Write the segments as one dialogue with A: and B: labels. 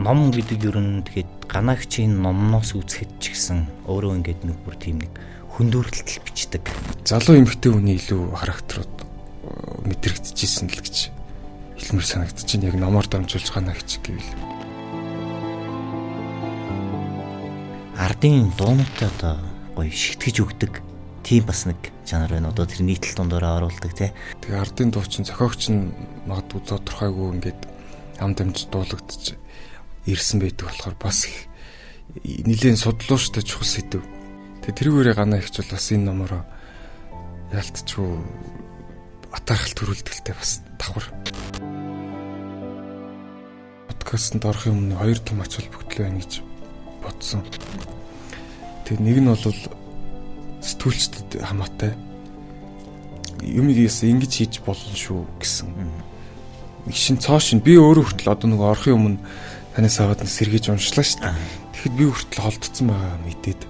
A: Ном гэдэг ер нь тэгээд ганаагчийн номноос үзэхэд ч гэсэн өөрөө ингээд нэг бүр тийм нэг хүндүүрэлтэл бичдэг.
B: Залуу эмэгтэй хүний илүү характерууд мэдрэгдэжсэн л гэж хэлмээр санагдаж байна. Яг номоор дамжуулж ганаагч гэвэл.
A: Ардын дуунуудтай одоо гоё шигтгэж өгдөг тийм бас нэг чанар байна. Одоо тэр нийтлэл дундаараа оруулдаг тий.
B: Тэгээ ардын дуучин зохиогч нь магадгүй тодорхойгүй ингээд ам дамж дуулагдчих ирсэн байдаг болохоор бас их нэлээд судлууштай чухал сэдэв. Тэгээ тэрүүгээрээ ганаа ихч бол бас энэ номороо ялтчгүй атаархал төрүүлдэлтэй бас давхар. Подкастэнд орохын өмнө хоёр том ач холбогдол байна гэж бодсон. Тэгээ нэг нь бол сэтгүүлчдэд хамаатай юмыг ингэж хийж болно шүү гэсэн. Нэг шин цоо шин би өөрөө хүртэл одоо нөгөө орохын өмнө танаас аваад сэргийж уншлаа шүү дээ. Тэгэхэд би хүртэл холдсон байгаа мэдээд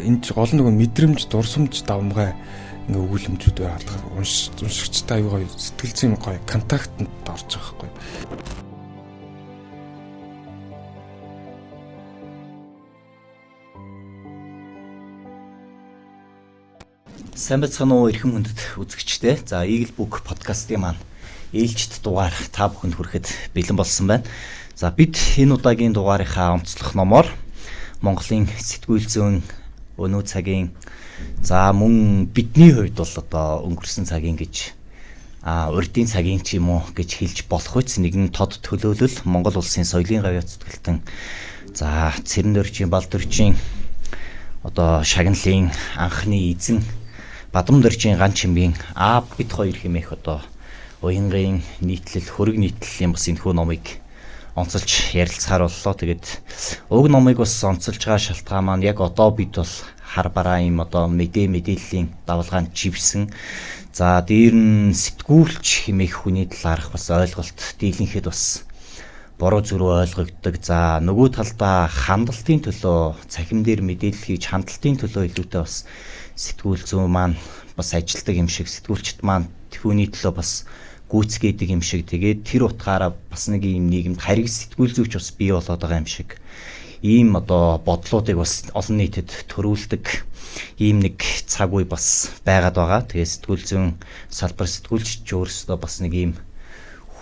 B: энэ ч гол нөгөө мэдрэмж дурсамж давмгай ингээ өгүүлэмжүүд байгаа. Уншигчтай аюу гоё сэтгэл зүйн гоё контактанд орж байгаа байхгүй.
A: Сайн байцгаана уу эрхэм хүндэт үзэгчдээ. За Eagle Book подкастын маань ээлжит дугаар та бүхэнд хүрэхэд бэлэн болсон байна. За бид энэ удаагийн дугаарынхаа онцлог номоор Монголын сэтгүүл зүйн өнөө цагийн за мөн бидний хувьд бол одоо өнгөрсөн цагийн гэж урдын цагийн ч юм уу гэж хэлж болох үс нэгэн тод төлөөлөл Монгол улсын соёлын гавьяа зүтгэлтэн за Цэрэн дөржийн Балдөржийн одоо шагналын анхны эзэн Бадам дөржийн ган чимгийн Аа бит хоёр хэмээх одоо уянгийн нийтлэл хөрөг нийтлэлийн бас энэхүү номыг онцолж ярилцахаар боллоо. Тэгээд уг номыг бас онцолж байгаа шалтгаан маань яг одоо бид бол хар бараа юм одоо мэдээллийн давалгаанд чивсэн. За дээр нь сэтгүүлч хэмээх хүний талаарх бас ойлголт дийлэнхэд бас буруу зүрүү ойлгогддог. За нөгөө талдаа хандалтын төлөө цахим дээр мэдээлэл хийж хандалтын төлөө илүүтэй бас сэтгүүл зүйн маань бас ажилтдаг юм шиг сэтгүүлчд маань түүний төлөө бас гүйцгээдэг юм шиг тэгээд тэр утгаараа бас нэг юм нийгэмд хариг сэтгүүл зүйч бас бий болоод байгаа юм шиг ийм одоо бодлуудыг бас олон нийтэд төрүүлдэг ийм нэг цаг үе бас байгаад байгаа. Тэгээд сэтгүүл зүйн салбар сэтгүүлч өөрсдөө бас нэг ийм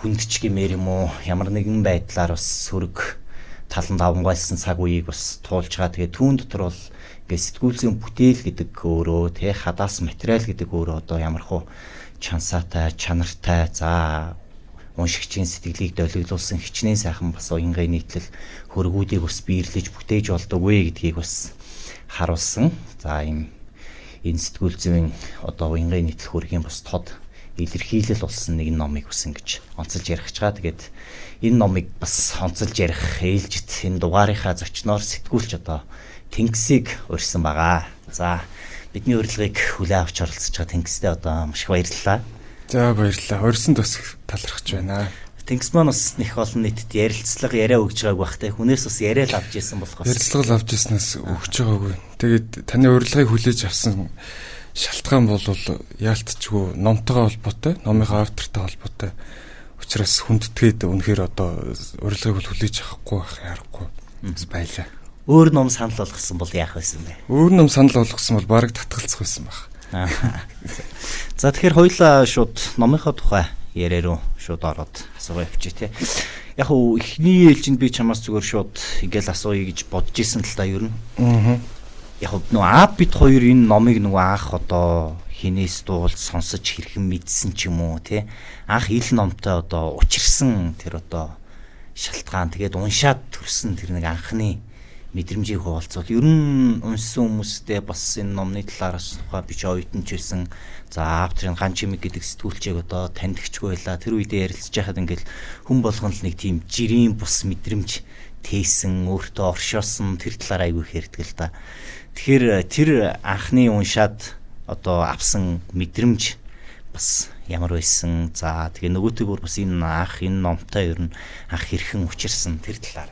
A: хүндч гэмээр юм уу ямар нэгэн байдлаар бас сөрөг талан давмгайлсан цаг үеийг бас туулж байгаа. Тэгээд түүн дотор бол ингээд сэтгүүл зүйн бүтээл гэдэг өөрөө тэ хадаас материал гэдэг өөрөө одоо ямар хуу чансаатай, чанартай за уншигчийн сэтгэлийг долгилуулсан хичнээн сайхан бас уянгийн нийтлэл хөргүүдийг бас биерлэж бүтээж болдоггүй гэдгийг бас харуулсан. За ийм энэ сэтгүүл зүйн одоо уянгийн нийтлэл хөргийн бас тод илэрхийлэл болсон нэг номыг бас ингэж онцолж ярих гэж байгаа. Тэгээд энэ номыг бас онцолж ярих ээлжит энэ дугаарынхаа зочноор сэтгүүлч одоо Тэнгисийг урьсан байгаа. За бидний урилгыг хүлээн авч оролцож байгаа Тэнгистэй одоо маш их баярлалаа.
B: За баярлалаа. Урьсанд бас талархаж байна.
A: Тэнгис маань бас их олон нийтэд ярилцлага яриа өгж байгааг бах те хүнээс бас яриа л авч ирсэн болохоос.
B: Ярилцлага л авч ирснээс өгч байгаагүй. Тэгээд таны урилгыг хүлээж авсан шалтгаан бол яалтчгүй номтойгоо холбоотой, номынхаа автортай холбоотой. Учираас хүндэтгээд үнэхээр одоо урилгыг бол хүлээж авахгүй байх аргагүй. Бас баялаа.
A: Өөр ном санал болгосон бол яах байсан бэ?
B: Өөр ном санал болгосон бол бараг татгалзах байсан байх.
A: За тэгэхээр хоёлаа шууд номынхоо тухай яриа руу шууд ороод асуугаа явчих тий. Яг уу эхний ээлжинд би чамаас зүгээр шууд ингээл асууя гэж бодож исэн л та ер нь. Яг нөгөө Аа бит хоёр энэ номыг нөгөө анх одоо хинээс дуулж сонсож хэрхэн мэдсэн ч юм уу тий. Анх ил номтой одоо учирсан тэр одоо шалтгаан тэгээд уншаад төрсэн тэр нэг анхны мэдрэмжийг хуваалцвал ер нь уншсан хүмүүстэй бас энэ номны талаараас тухай би ч оюутан ч байсан. За авторын ган чимэг гэдэг сэтгүүлчийг одоо таньдагчгүй байлаа. Тэр үедээ ярилцж байхад ингээл хүн болгон л нэг тийм жирийн бус мэдрэмж тээсэн, өөртөө оршоосон тэр талаар айгүй их ярьдаг л да. Тэгэхээр тэр анхны уншаад одоо авсан мэдрэмж бас ямар байсан. За тэгээ нөгөөтэйгүр бас энэ анх энэ номтой ер нь анх хэрхэн учирсан тэр талаар.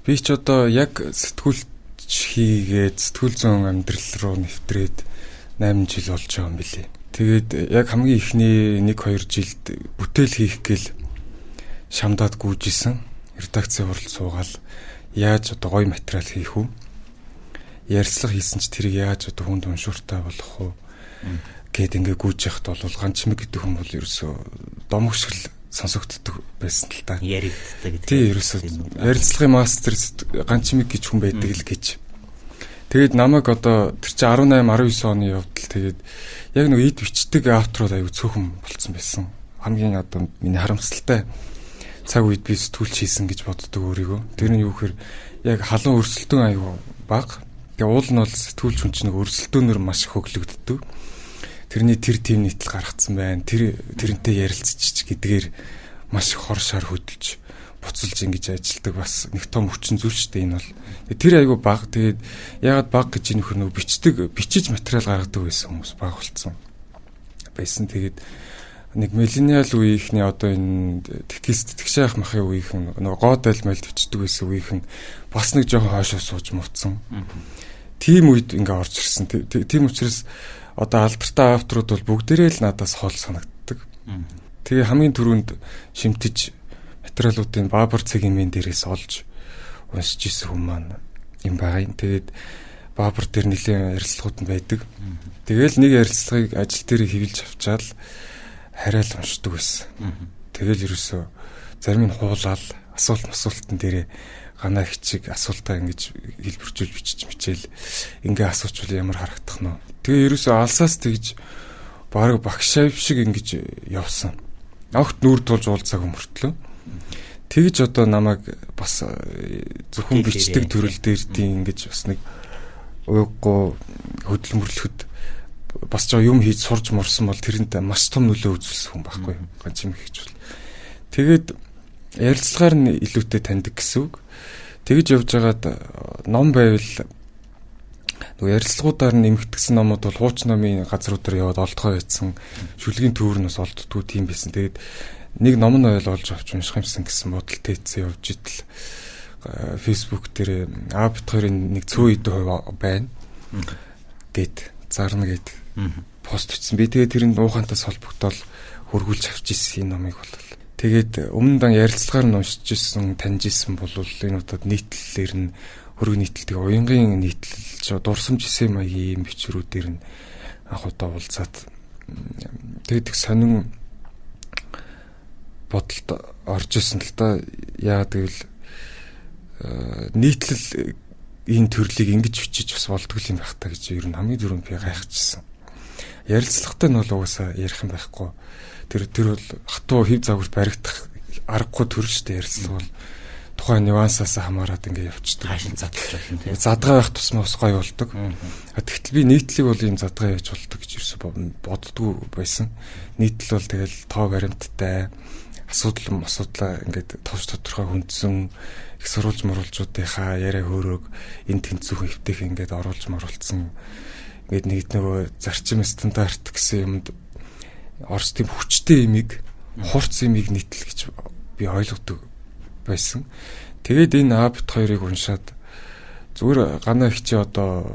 B: Би ч одоо яг сэтгүүлч хийгээд сэтгүүл зүйн амьдрал руу нэвтрээд 8 жил болж байгаа юм билий. Тэгээд яг хамгийн эхний 1-2 жилд бүтээл хийх гээл шамдаад гүйжсэн. Редакцийн хурал суугаал яаж одоо гоё материал хийх үү? Ярилцлага хийсэн ч тэрийг яаж одоо хүнд уншууртай болгох уу? Гэт ингээ гүйж яхад бол Ганчимэг гэдэг хүн бол ерөөсөө домогшгол сонсогддог байсан л та.
A: Яригддаг гэдэг.
B: Тий, ерөөсөө ярилцлагын мастер Ганчимэг гэж хүн байдаг л гэж. Тэгээд намайг одоо тэр чинь 18 19 оны явдал тэгээд яг нэг эд бичдэг авторууд аягүй цөөхөн болцсон байсан. Хамгийн одоо миний харамсалтай цаг үед би сэтгүүлч хийсэн гэж боддог өөрийгөө. Тэр нь юу гэхээр яг халуун өрсөлдөөн аягүй бага. Тэгээ уул нь бол сэтгүүлч хүн чинь нэг өрсөлдөөнөөр маш их хөглөгддөг. Тэрний тэр тим нийтлэл гаргацсан байна. Тэрнтэй ярилцчих гэдгээр маш их хор шар хөдөлж буцалж ингэж ажилдаг бас нэг том хүчин зүйл шүү дээ энэ бол. Тэр айгүй бага. Тэгээд яагаад бага гэж энэ хөр нөгөө бичиж материал гаргадаг байсан хүмүүс бага болцсон байсан. Тэгээд нэг миллениал үеийнхний одоо энэ тэтгэс тэтгэшээх махын үеийнхэн нөгөө гоо дайлмайлд бичдэг байсан үеийнхэн бас нэг жоохон хойшоо сууж муцсан. Тийм үед ингээ орж ирсэн. Тийм учраас одоо алдартай авторууд бол бүгдээрээ л надаас хол санагддаг. Тэгээ хамгийн түрүүнд шимтэж материалуудын Баабар цэгийн дээрээс олж уншиж исэн хүн маань юм байгаа юм. Тэгээд Баабар дээр нэлээд ярилцлагууд нь байдаг. Тэгээл нэг ярилцлагыг ажил дээр хэвлж авчаал хараал уншдаг байсан. Тэгэл ерөөсөө зарим нь хуулаал асуулт масуултан дээрээ ганаа хичиг асуултаа ингэж хэлбэрчүүлж бичиж мичээл ингээ асуучвал ямар харагдах нь вэ? Тэгээ ерөөсөө алсаас тэгж бараг багш шиг ингэж явсан. Огт нүүр тулж уулзаагүй мөртлөө. Тэгж одоо намайг бас зөвхөн бичдэг төрөл дээр тийм ингэж бас нэг уйггүй хөдөлмөрлөхөд бас жоо юм хийж сурж мурсан бол тэрэнд маш том нөлөө үзүүлсэн хүн байхгүй. Ганчим хийж бол. Тэгээд ярилцлагаар нь илүүтэй таньдаг гэсэн үг. Тэгж явж байгаад ном байвал нөгөө ярилцлагуудаар нь нэмэгдсэн номууд бол хуучин номын газруудаар яваад олдгоо байсан. Шүлгийн төвөр нь бас олддгүй тийм байсан. Тэгээд нэг ном нь ойл олж авч унших юмсан гэсэн бодол тээцээ явж идэл Facebook дээр А бит хоёрын нэг цөө идэ хувь байна гэд зарна гэд пост бичсэн. Би тэгээд тэрийг уухантай холбогдоод хөргүүлж авч ирсэн энэ номыг бол. Тэгээд өмнө дан ярилцлагаар нь уншиж ирсэн, таньж ирсэн бол энэ удаад нийтлэлээр нь хөрөг нийтлэлтэй уянгийн нийтлэл дурсамж эсэ маягийн бичвэрүүдээр нь анх удаа уулзаад тэгээд их сонин бодолд орж исэн л та. Яа гэвэл нийтлэл энэ төрлийг ингэж бичиж бас болдгоо юм байх та гэж ер нь хамгийн түрүүнд би гайхчихсан. Ярилцлагатай нь бол угаасаа ярих юм байхгүй. Тэр бол хатуу хэв загварт баригдах аргагүй төр шүү дээ ярилцлага бол. Тухайн нюансаас хамаарат ингэ явчихдаг.
A: Хаашин задалж болно тийм.
B: Задгаа байх тусмаа бас гоё болдог. Тэгтэл би нийтлэг бол ийм задгаа яаж болдог гэж ерөөсө боддгоо байсан. Нийтлэл бол тэгэл тоо баримттай асуудал асуудлаа ингээд товч тодорхой хүндсэн их сурвалж мурвалжуудынхаа яриа хөөрөөг энэ тэнцвүүхэн хэвтэх ингээд оруулж моруулсан ингээд нэг нөгөө зарчим стандарт гэсэн юмд орс тийм хүчтэй имийг хурц имийг нийтлэл гэж би ойлгодог байсан. Тэгээд энэ А бит хоёрыг уншаад зүгээр ганаа хичээ одоо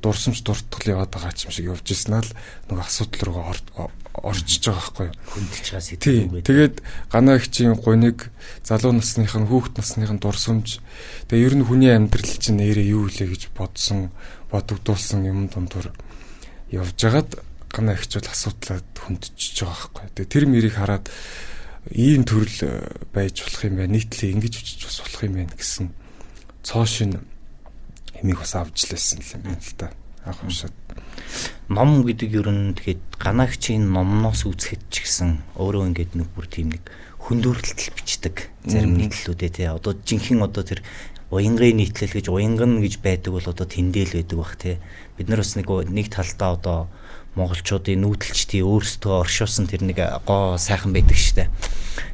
B: дурсамж дуртгал яваад байгаа ч юм шиг явж ирсэн л нөгөө асуудал руугаа орчиж байгаа байхгүй юу.
A: Хөндөж байгаа сэдв.
B: Тэгээд ганаа хичийн гуниг залуу насных нь хүүхэд насных нь дурсамж тэгээ ер нь хүний амьдрал чинь нэрээ юу илээ гэж бодсон бодогдуулсан юм дундуур явж хагаад ганаа хич бол асуудлаад хөндөж байгаа байхгүй юу. Тэгээ тэр мэрийг хараад ийм төрөл байж болох юм байна. Нийтлээ ингэж бичиж бас болох юм байна гэсэн цоо шин хэмийг бас авч лээсэн юм байна л да. Анх уншаад.
A: Ном гэдэг ер нь тэгэхэд ганаагчийн номноос үзэхэд ч гэсэн өөрөө ингээд нэг бүр тийм нэг хөндөөрлөлт бичдэг зарим нийтлэлүүдээ тий. Одоо жинхэнэ одоо тэр уянгийн нийтлэл гэж уянган гэж байдаг бол одоо тэндэл байдаг бах тий. Бид нар бас нэг талдаа одоо монголчуудын нүүдэлчдийн өөрсдөө оршуулсан тэр нэг гоо сайхан байдаг штэ.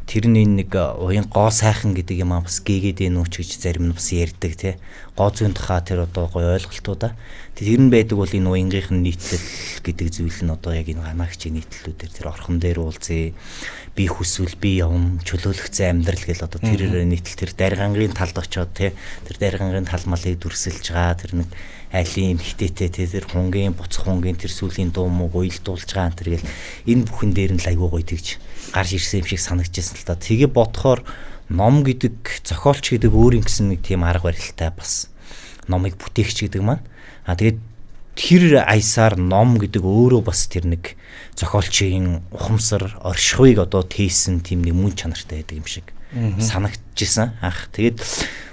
A: Тэр нь энэ нэг уян гоо сайхан гэдэг юм аа бас гээгээд энэ үү ч гэж зарим нь бас ярьдаг тий. Гоо зүйн тухай тэр одоо гоё ойлголтуудаа. Тэр нь байдаг бол энэ уянгийнх нь нийтлэл гэдэг зүйл нь одоо яг энэ ганаагчийн нийтлэлүүдээр тэр орхон дээр уулзъя. Би хүсвэл би явна, чөлөөлөгцөн амьдрал гэл одоо тэр нийтлэл тэр даргангийн талд очиод тий. Тэр даргангийн тал малыг дүрсэлж байгаа тэр нэг айлын эмхтэйтэй тэр хунгийн буцах хунгийн тэр сүлийн дуу мууг уялдуулж байгаа энэ төр гэл энэ бүхэн дээр нь л айгүй гоё тэгж гарч ирсэн юм шиг санагдчихсан л та. Тэгээ бодохоор ном гэдэг зохиолч гэдэг өөр юм гэсэн нэг тийм арга барилтай бас номыг бүтээгч гэдэг маань. А тэгээд тэр аясаар ном гэдэг өөрөө бас тэр нэг зохиолчийн ухамсар оршихуйг одоо тээсэн тийм нэг мөн чанартай байдаг юм шиг санагдчихсан. Ах тэгээд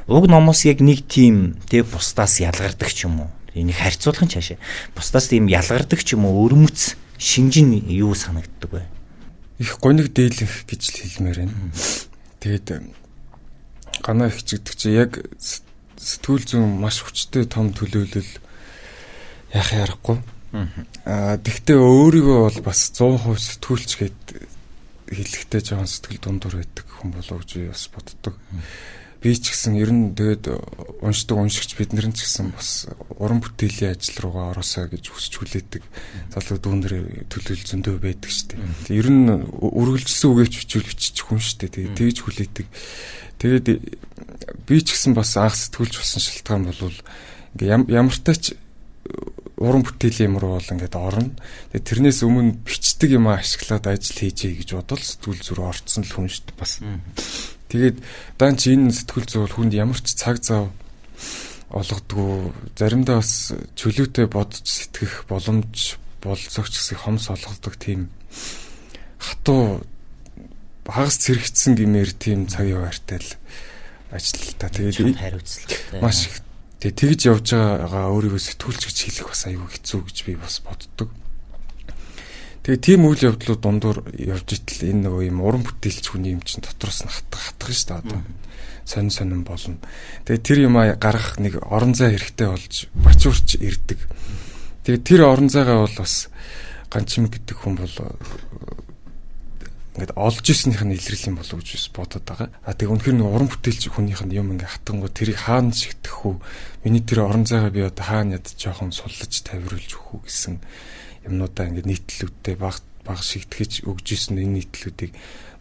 A: уг номоос яг нэг тийм тэг бусдаас ялгардаг ч юм уу. Энийг харьцуулах нь цаашаа. Бусдаас тийм ялгардаг ч юм уу өрмөц шинж нь юу санагддаг вэ?
B: Их гониг дээлэх гэж л хэлмээр байна. Тэгээд ганаа их гэдэг чи яг сэтгүүл зүйн маш хүчтэй том төлөөлөл яах ярахгүй. Аа тэгтээ өөрийгөө бол бас 100% сэтгүүлч гэд хэлэхдээ жоохон сэтгэл дундуур байдаг хүн болов гэж би бас боддог. Би ч гэсэн ер нь тэгээд уншдаг уншигч бид нар ч гэсэн бас уран бүтээлийн ажил руугаа ороосоо гэж хүсч хүлээдэг залуу дүүнэр төлөөлөл зөндөө байдаг шүү дээ. Ер нь үргэлжилсэн үгээч бичвэл бичих хүн шүү дээ. Тэгээд тэгж хүлээдэг. Тэгээд би ч гэсэн бас анх сэтгүүлч болсон шалтгаан бол ингээ ямартай ч уран бүтээлийн юм руу бол ингээд орно. Тэгээд тэрнээс өмнө бичдэг юм ашиглаад ажил хийжээ гэж бодвол сэтгүүл зүрх орцсон л хүн шүү дээ бас. Тэгээд даан чи энэ сэтгүүл зүй бол хүнд ямар ч цаг зав олгодгоо, заримдаа бас чөлөөтэй бодож сэтгэх боломж болцоогч гэсэн хомс олгодог тийм хатуу хагас цэрэгцсэн гэмээр тийм цагийн байртай л ажил л та.
A: Тэгээд хариуцлагатай.
B: Маш их. Тэгээ тэгж явж байгаагаа өөрийгөө сэтгүүлч гэж хэлэх бас аюу хэцүү гэж би бас боддог. Тэгээ тийм үйл явдлууд дундуур явж итэл энэ нөгөө юм уран бүтээлч хүний юм чинь дотроос нь хатгах шүү дээ одоо. Сонин сонин болно. Тэгээ тэр юм гаргах нэг орон зай хэрэгтэй болж бачуурч ирдэг. Тэгээ тэр орон зайгаа бол бас Ганчим гэдэг хүн бол ингээд олж ирснийх нь илрэл юм болов гэж бас бодод байгаа. А тэг үнэхээр нэг уран бүтээлч хүнийх нь юм ингээд хатангуу тэрийг хаана шигтгэх үү? Миний тэр орон зайгаа би одоо хаана яд жоохон суллаж тавируулж өгөх үү гэсэн юмнуудаа ингээд нийтлэлүүдтэй баг баг шигтгэж өгж исэн энэ нийтлэлүүдийг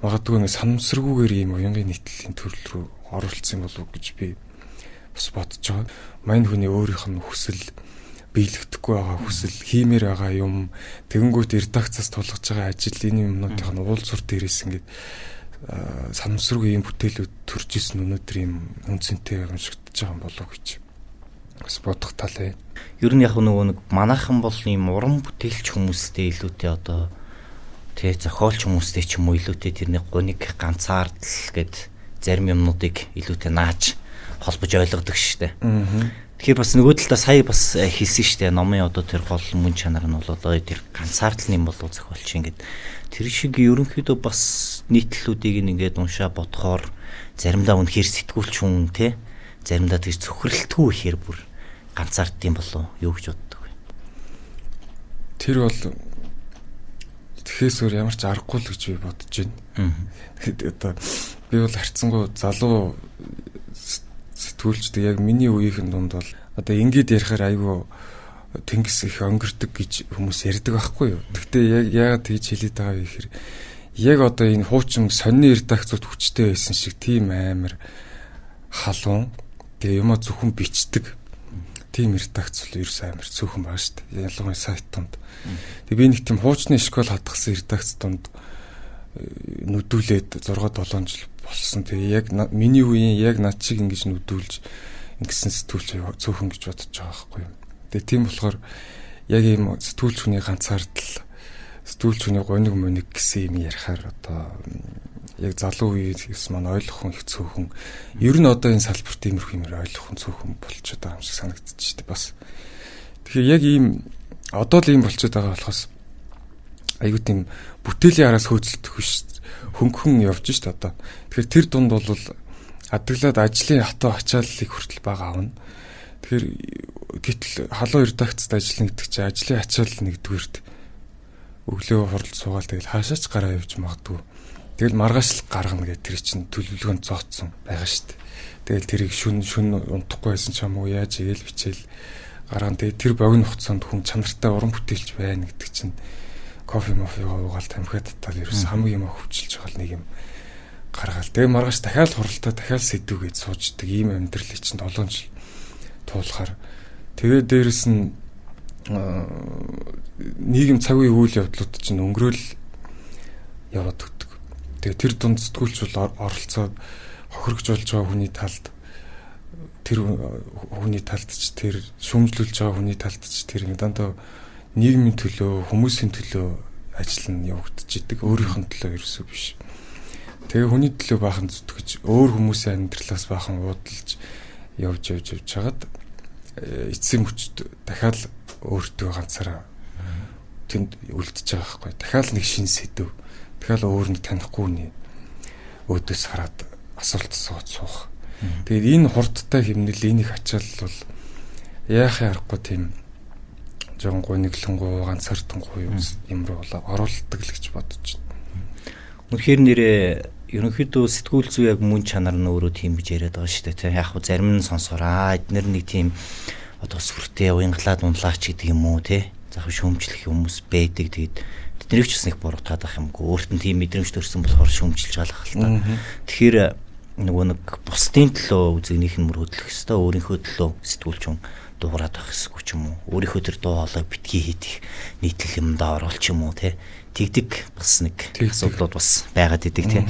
B: магадгүй ингээд санамсаргүйгээр ийм уянгийн нийтлэлийн төрөл рүү оруулсан болов гэж би бас бодож байгаа. Мань хүний өөрийнх нь хүсэл биелэгдэхгүй байгаа хүсэл, хиймээр байгаа юм, тэгэнгүүт редакцаас тулгаж байгаа ажил энэ юмнуудын нь уулзвар дээрээс ингээд санамсаргүй ийм бүтээлүүд төрж исэн өнөөдөр ийм үнцэнтэй уншигдаж байгаа юм болов гэж бас бодох тал бай.
A: Ер нь яг нөгөө нэг манайхан бол ийм уран бүтээлч хүмүүстэй илүүтэй одоо тэ зохиолч хүмүүстэй ч юм уу илүүтэй тэрний гуниг ганцаардал гэд зарим юмнуудыг илүүтэй нааж холбож ойлгодог штэ. Тэгэхээр бас нөгөө талдаа сая бас хэлсэн штэ номын одоо тэр гол мөн чанар нь бол одоо тэр ганцаардлын юм болов зохиолч ингээд тэр шиг ерөнхийдөө бас нийтлэлүүдийг ингээд уншаа бодохоор заримдаа үнэхээр сэтгүүлч хүн те заримдаа тэр цөхрөлтгүй ихээр бүр ганцаардсан болов юу гэж боддог вэ?
B: Тэр бол тэгэхээс өөр ямар ч аргагүй л гэж би бодож байна. Тэгэхэд одоо би бол харьцангуй залуу сэтгүүлчдэг яг миний үеийнхэн дунд бол одоо ингээд ярихаар айгүй тэнгис их өнгөрдөг гэж хүмүүс ярьдаг байхгүй юу. Гэхдээ яг яагаад тэгж хэлээд байгаа вэ гэхээр яг одоо энэ хуучин сонины редакцууд хүчтэй байсан шиг тийм амар халуун тэгээ юмаа зөвхөн бичдэг тийм редакц бол ерөөс амар цөөхөн байгаа шүү дээ. Ялангуяа сайт тунд. Тэгээ би нэг тийм хуучны школ хатгсан редакц тунд нүдүүлээд 6 7 жил болсон. Тэгээ яг миний үеийн яг над шиг ингэж нүдүүлж ингэсэн сэтгүүлч цөөхөн гэж бодож байгаа байхгүй юу. Тэгээ тийм болохоор яг ийм сэтгүүлч хүний ганцаардал, сэтгүүлч хүний гониг мониг гэсэн юм ярихаар одоо яг залуу үеэс маань ойлгох хүн их цөөхөн. Ер нь одоо энэ салбарт иймэрхүү юмэр ойлгох хүн цөөхөн болчиход байгаа юм шиг санагдчих шүү дээ бас. Тэгэхээр яг ийм одоо л ийм болчиход байгаа болохоос айгуу тийм бүтээлийн араас хөөцөлдөх биш хөнгөн явж шít одоо. Тэгэхээр тэр дунд бол адаглаад ажлын хатуу ачааллыг хүртэл бага авна. Тэгэхээр гэтэл халуун редакцид ажиллана гэдэг чинь ажлын ачаал нэгдүгээрт өглөө хурал суугаал тэгэл хаашаач гараа явж магадгүй. Тэгэл маргааш л гаргана гэх тэр чинь төлөвлөгөөнд зооцсон байгаа шүү дээ. Тэгэл тэрийг шүн унтахгүй байсан ч юм уу яаж игээл бичээл гаргана. Тэгээ тэр богино хугацаанд хүн чанартай уран бүтээлч байна гэдэг чинь кофе мофегаа уугаал тамхи татаал ерөөс хамгийн юм хөвчилж байгаа л нэг юм гаргаал. Тэгээ маргааш дахиад хуралтай дахиад сэдвүүгээд сууждаг ийм амьдралыг чинь 7 жил туулахаар. Тэгээ дээрэс нь нийгэм цаг үеийн үйл явдлууд чинь өнгөрөөл яваад өгдөг. Тэгээ тэр дунд сэтгүүлч бол оролцоод хохирогч болж байгаа хүний талд, тэр хүний талд ч, тэр шүүмжлүүлж байгаа хүний талд ч, тэр ингэ дандаа нийгмийн төлөө, хүмүүсийн төлөө ажил нь явагдчихэдэг. Өөрийнх нь төлөө ерөөсөө биш. Тэгээ хүний төлөө баахан зүтгэж, өөр хүмүүсийн амьдралаас баахан уудалж явж явж явж хагаад эцсийн мөчд дахиад өөртөө ганцаараа тэнд үлдчихэж байгаа байхгүй. Дахиад нэг шин сэдв. Дахиад өөр нэг танихгүй хүний өөдөөс хараад асуулт асууад суух. Тэгээд энэ хурдтай хэмнэл, энэ их ачаал бол яахын аргагүй тийм жоохон гуниглангуу, ганцаардангуу юм руу оруулдаг л гэж бодож байна.
A: Үнэхээр нэрээ ерөнхийдөө сэтгүүл зүй яг мөн чанар нь өөрөө тийм гэж яриад байгаа шүү дээ. Яг хөө зарим нь сонсоор эднэр нэг тийм одоо сүртэй уянгалаад унлаач гэдэг юм уу те. За шүүмжлэх хүмүүс байдаг. Тэгээд тэднийг ч бас нэг буруутгаад байх юмгүй. Өөрт нь тийм мэдрэмж төрсэн болохоор шүүмжилж байгаа л та. Тэгэхээр нөгөө нэг бусдын төлөө үзэгнийх нь мөрөөдлөх ёстой, өөрийнхөө төлөө сэтгүүлч хүн дуугараад байх ёсгүй ч юм уу. Өөрийнхөө тэр дуу хоолойг битгий хийх нийтлэл юмдаа оруулах юм уу те. Тэгдэг бас нэг асуудлууд бас байгаад идэг те.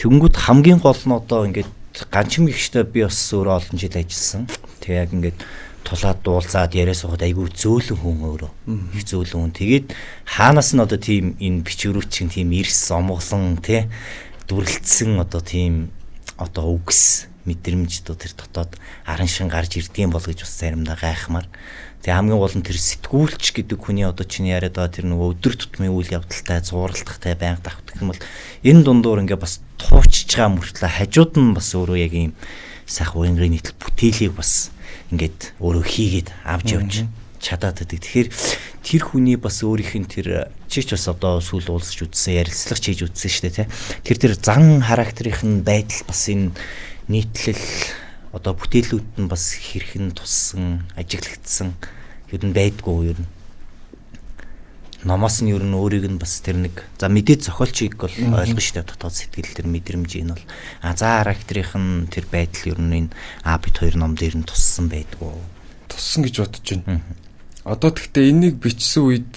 A: Тэгэнгүүт хамгийн гол нь одоо ингээд ганчим гихштэй би бас өөрөө олон жил ажилласан. Тэгээ яг ингээд тулаад дуулзаад яриа суугаад айгүй зөөлөн хүн өөрөө. Их зөөлөн хүн. Тэгээд хаанаас нь одоо тийм энэ бичвэрүүд чинь тийм эрс омглон те дүрлцсэн одоо тийм одоо үгс мэдрэмж одоо тэр дотоод аран шин гарч ирдгийм бол гэж бас заримдаа гайхмаар. Тэгээ хамгийн гол нь тэр сэтгүүлч гэдэг хүний одоо чиний яриад байгаа тэр нөгөө өдөр тутмын үйл явдалтай зуралтахтай байнга давтах юм бол энэ дундуур ингээ бас туучж байгаа мөртлөө хажууд нь бас өөрөө яг ийм сайхан уянгын нийтлэл бүтээлийг бас ингээд өөрөө хийгээд авч явж чадаад байдаг. Тэгэхээр тэр хүний бас өөрийнх нь тэр чи ч бас одоо сүүл уулзч үзсэн, ярилцлага хийж үзсэн шүү дээ, тэ. Тэр зан характерийнх нь байдал бас энэ нийтлэл одоо бүтээлүүд нь бас хэрхэн туссан, ажиглагдсан ер нь байдгүй ер нь. Номоос нь ер нь өөрийг нь бас тэр нэг за мэдээ зохиолчийг бол ойлгоно шүү дээ, дотоод сэтгэл тэр мэдрэмж энэ бол за характерийнх нь тэр байдал ер нь энэ А бит хоёр ном дээр нь туссан байдгүй.
B: Туссан гэж бодож байна. Одоо тэгтээ энийг бичсэн үед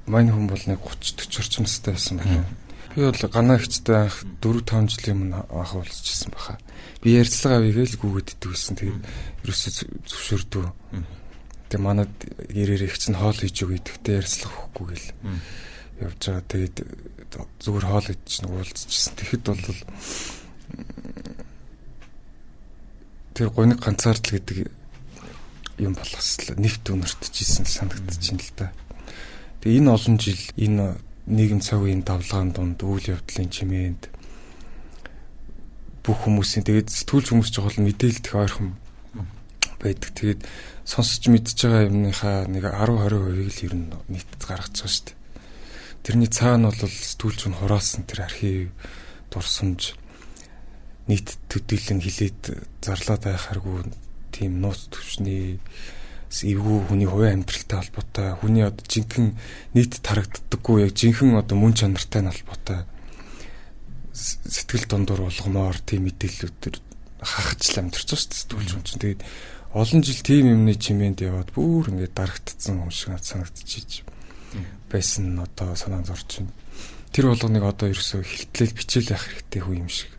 B: мань хүн бол нэг 30 40 орчим настай байсан байна. Би бол ганаа ихчтэй анх 4 5 жилийн өмнө анх уулзчихсан баха. Би ярилцлага авъя гээл гүгээд идэг гэсэн. Тэгээд ерөөсөө зөвшөөрдөө. Тэгээ манад гэрээр их чинь хоол хийж өгье. Тэгтээ ярилцлага өгөхгүй гэл явж байгаа. Тэгээд зүгээр хоол идчихсэн уулзчихсан. Тэгэхэд бол тэр гуниг ганцаардл гэдэг юм болохос л нэвт үнэртчихсэн санагдчихээн л да. Тэгээ энэ олон жил энэ нийгэм цаг үеийн давлгаан дунд үйл явдлын чимээнд бүх хүмүүсийн тэгээд сэтгүүлч хүмүүс жохол мэдээлэл их ойрхон байдаг. Тэгээд сонсож мэдж байгаа юмныхаа нэг 10 20% л ер нь нийтэд гаргаж байгаа шүү дээ. Тэрний цаана бол сэтгүүлч нь хураасан тэр архив дурсамж нийт төдийлөн хилээд зарлаад байхааргүй тийм нууц түвшний эвгүй хүний хувийн амьдралтай холбоотой, хүний одоо жинхэнэ нийтэд харагддаггүй яг жинхэнэ одоо мөн чанартай нь холбоотой сэтгэл дундуур болгомоор тийм мэдээллүүд хахаж л амьдарч байгаа шүү дээ сэтгүүлч хүн чинь. Тэгээд олон жил тийм юмны чимээнд яваад бүр ингээд дарагдсан хүн шиг санагдчихэж байсан нь одоо санаанд орж байна. Тэр болгоныг одоо ерөөсөө хилтлэл бичээл явах хэрэгтэй хүн юм шиг.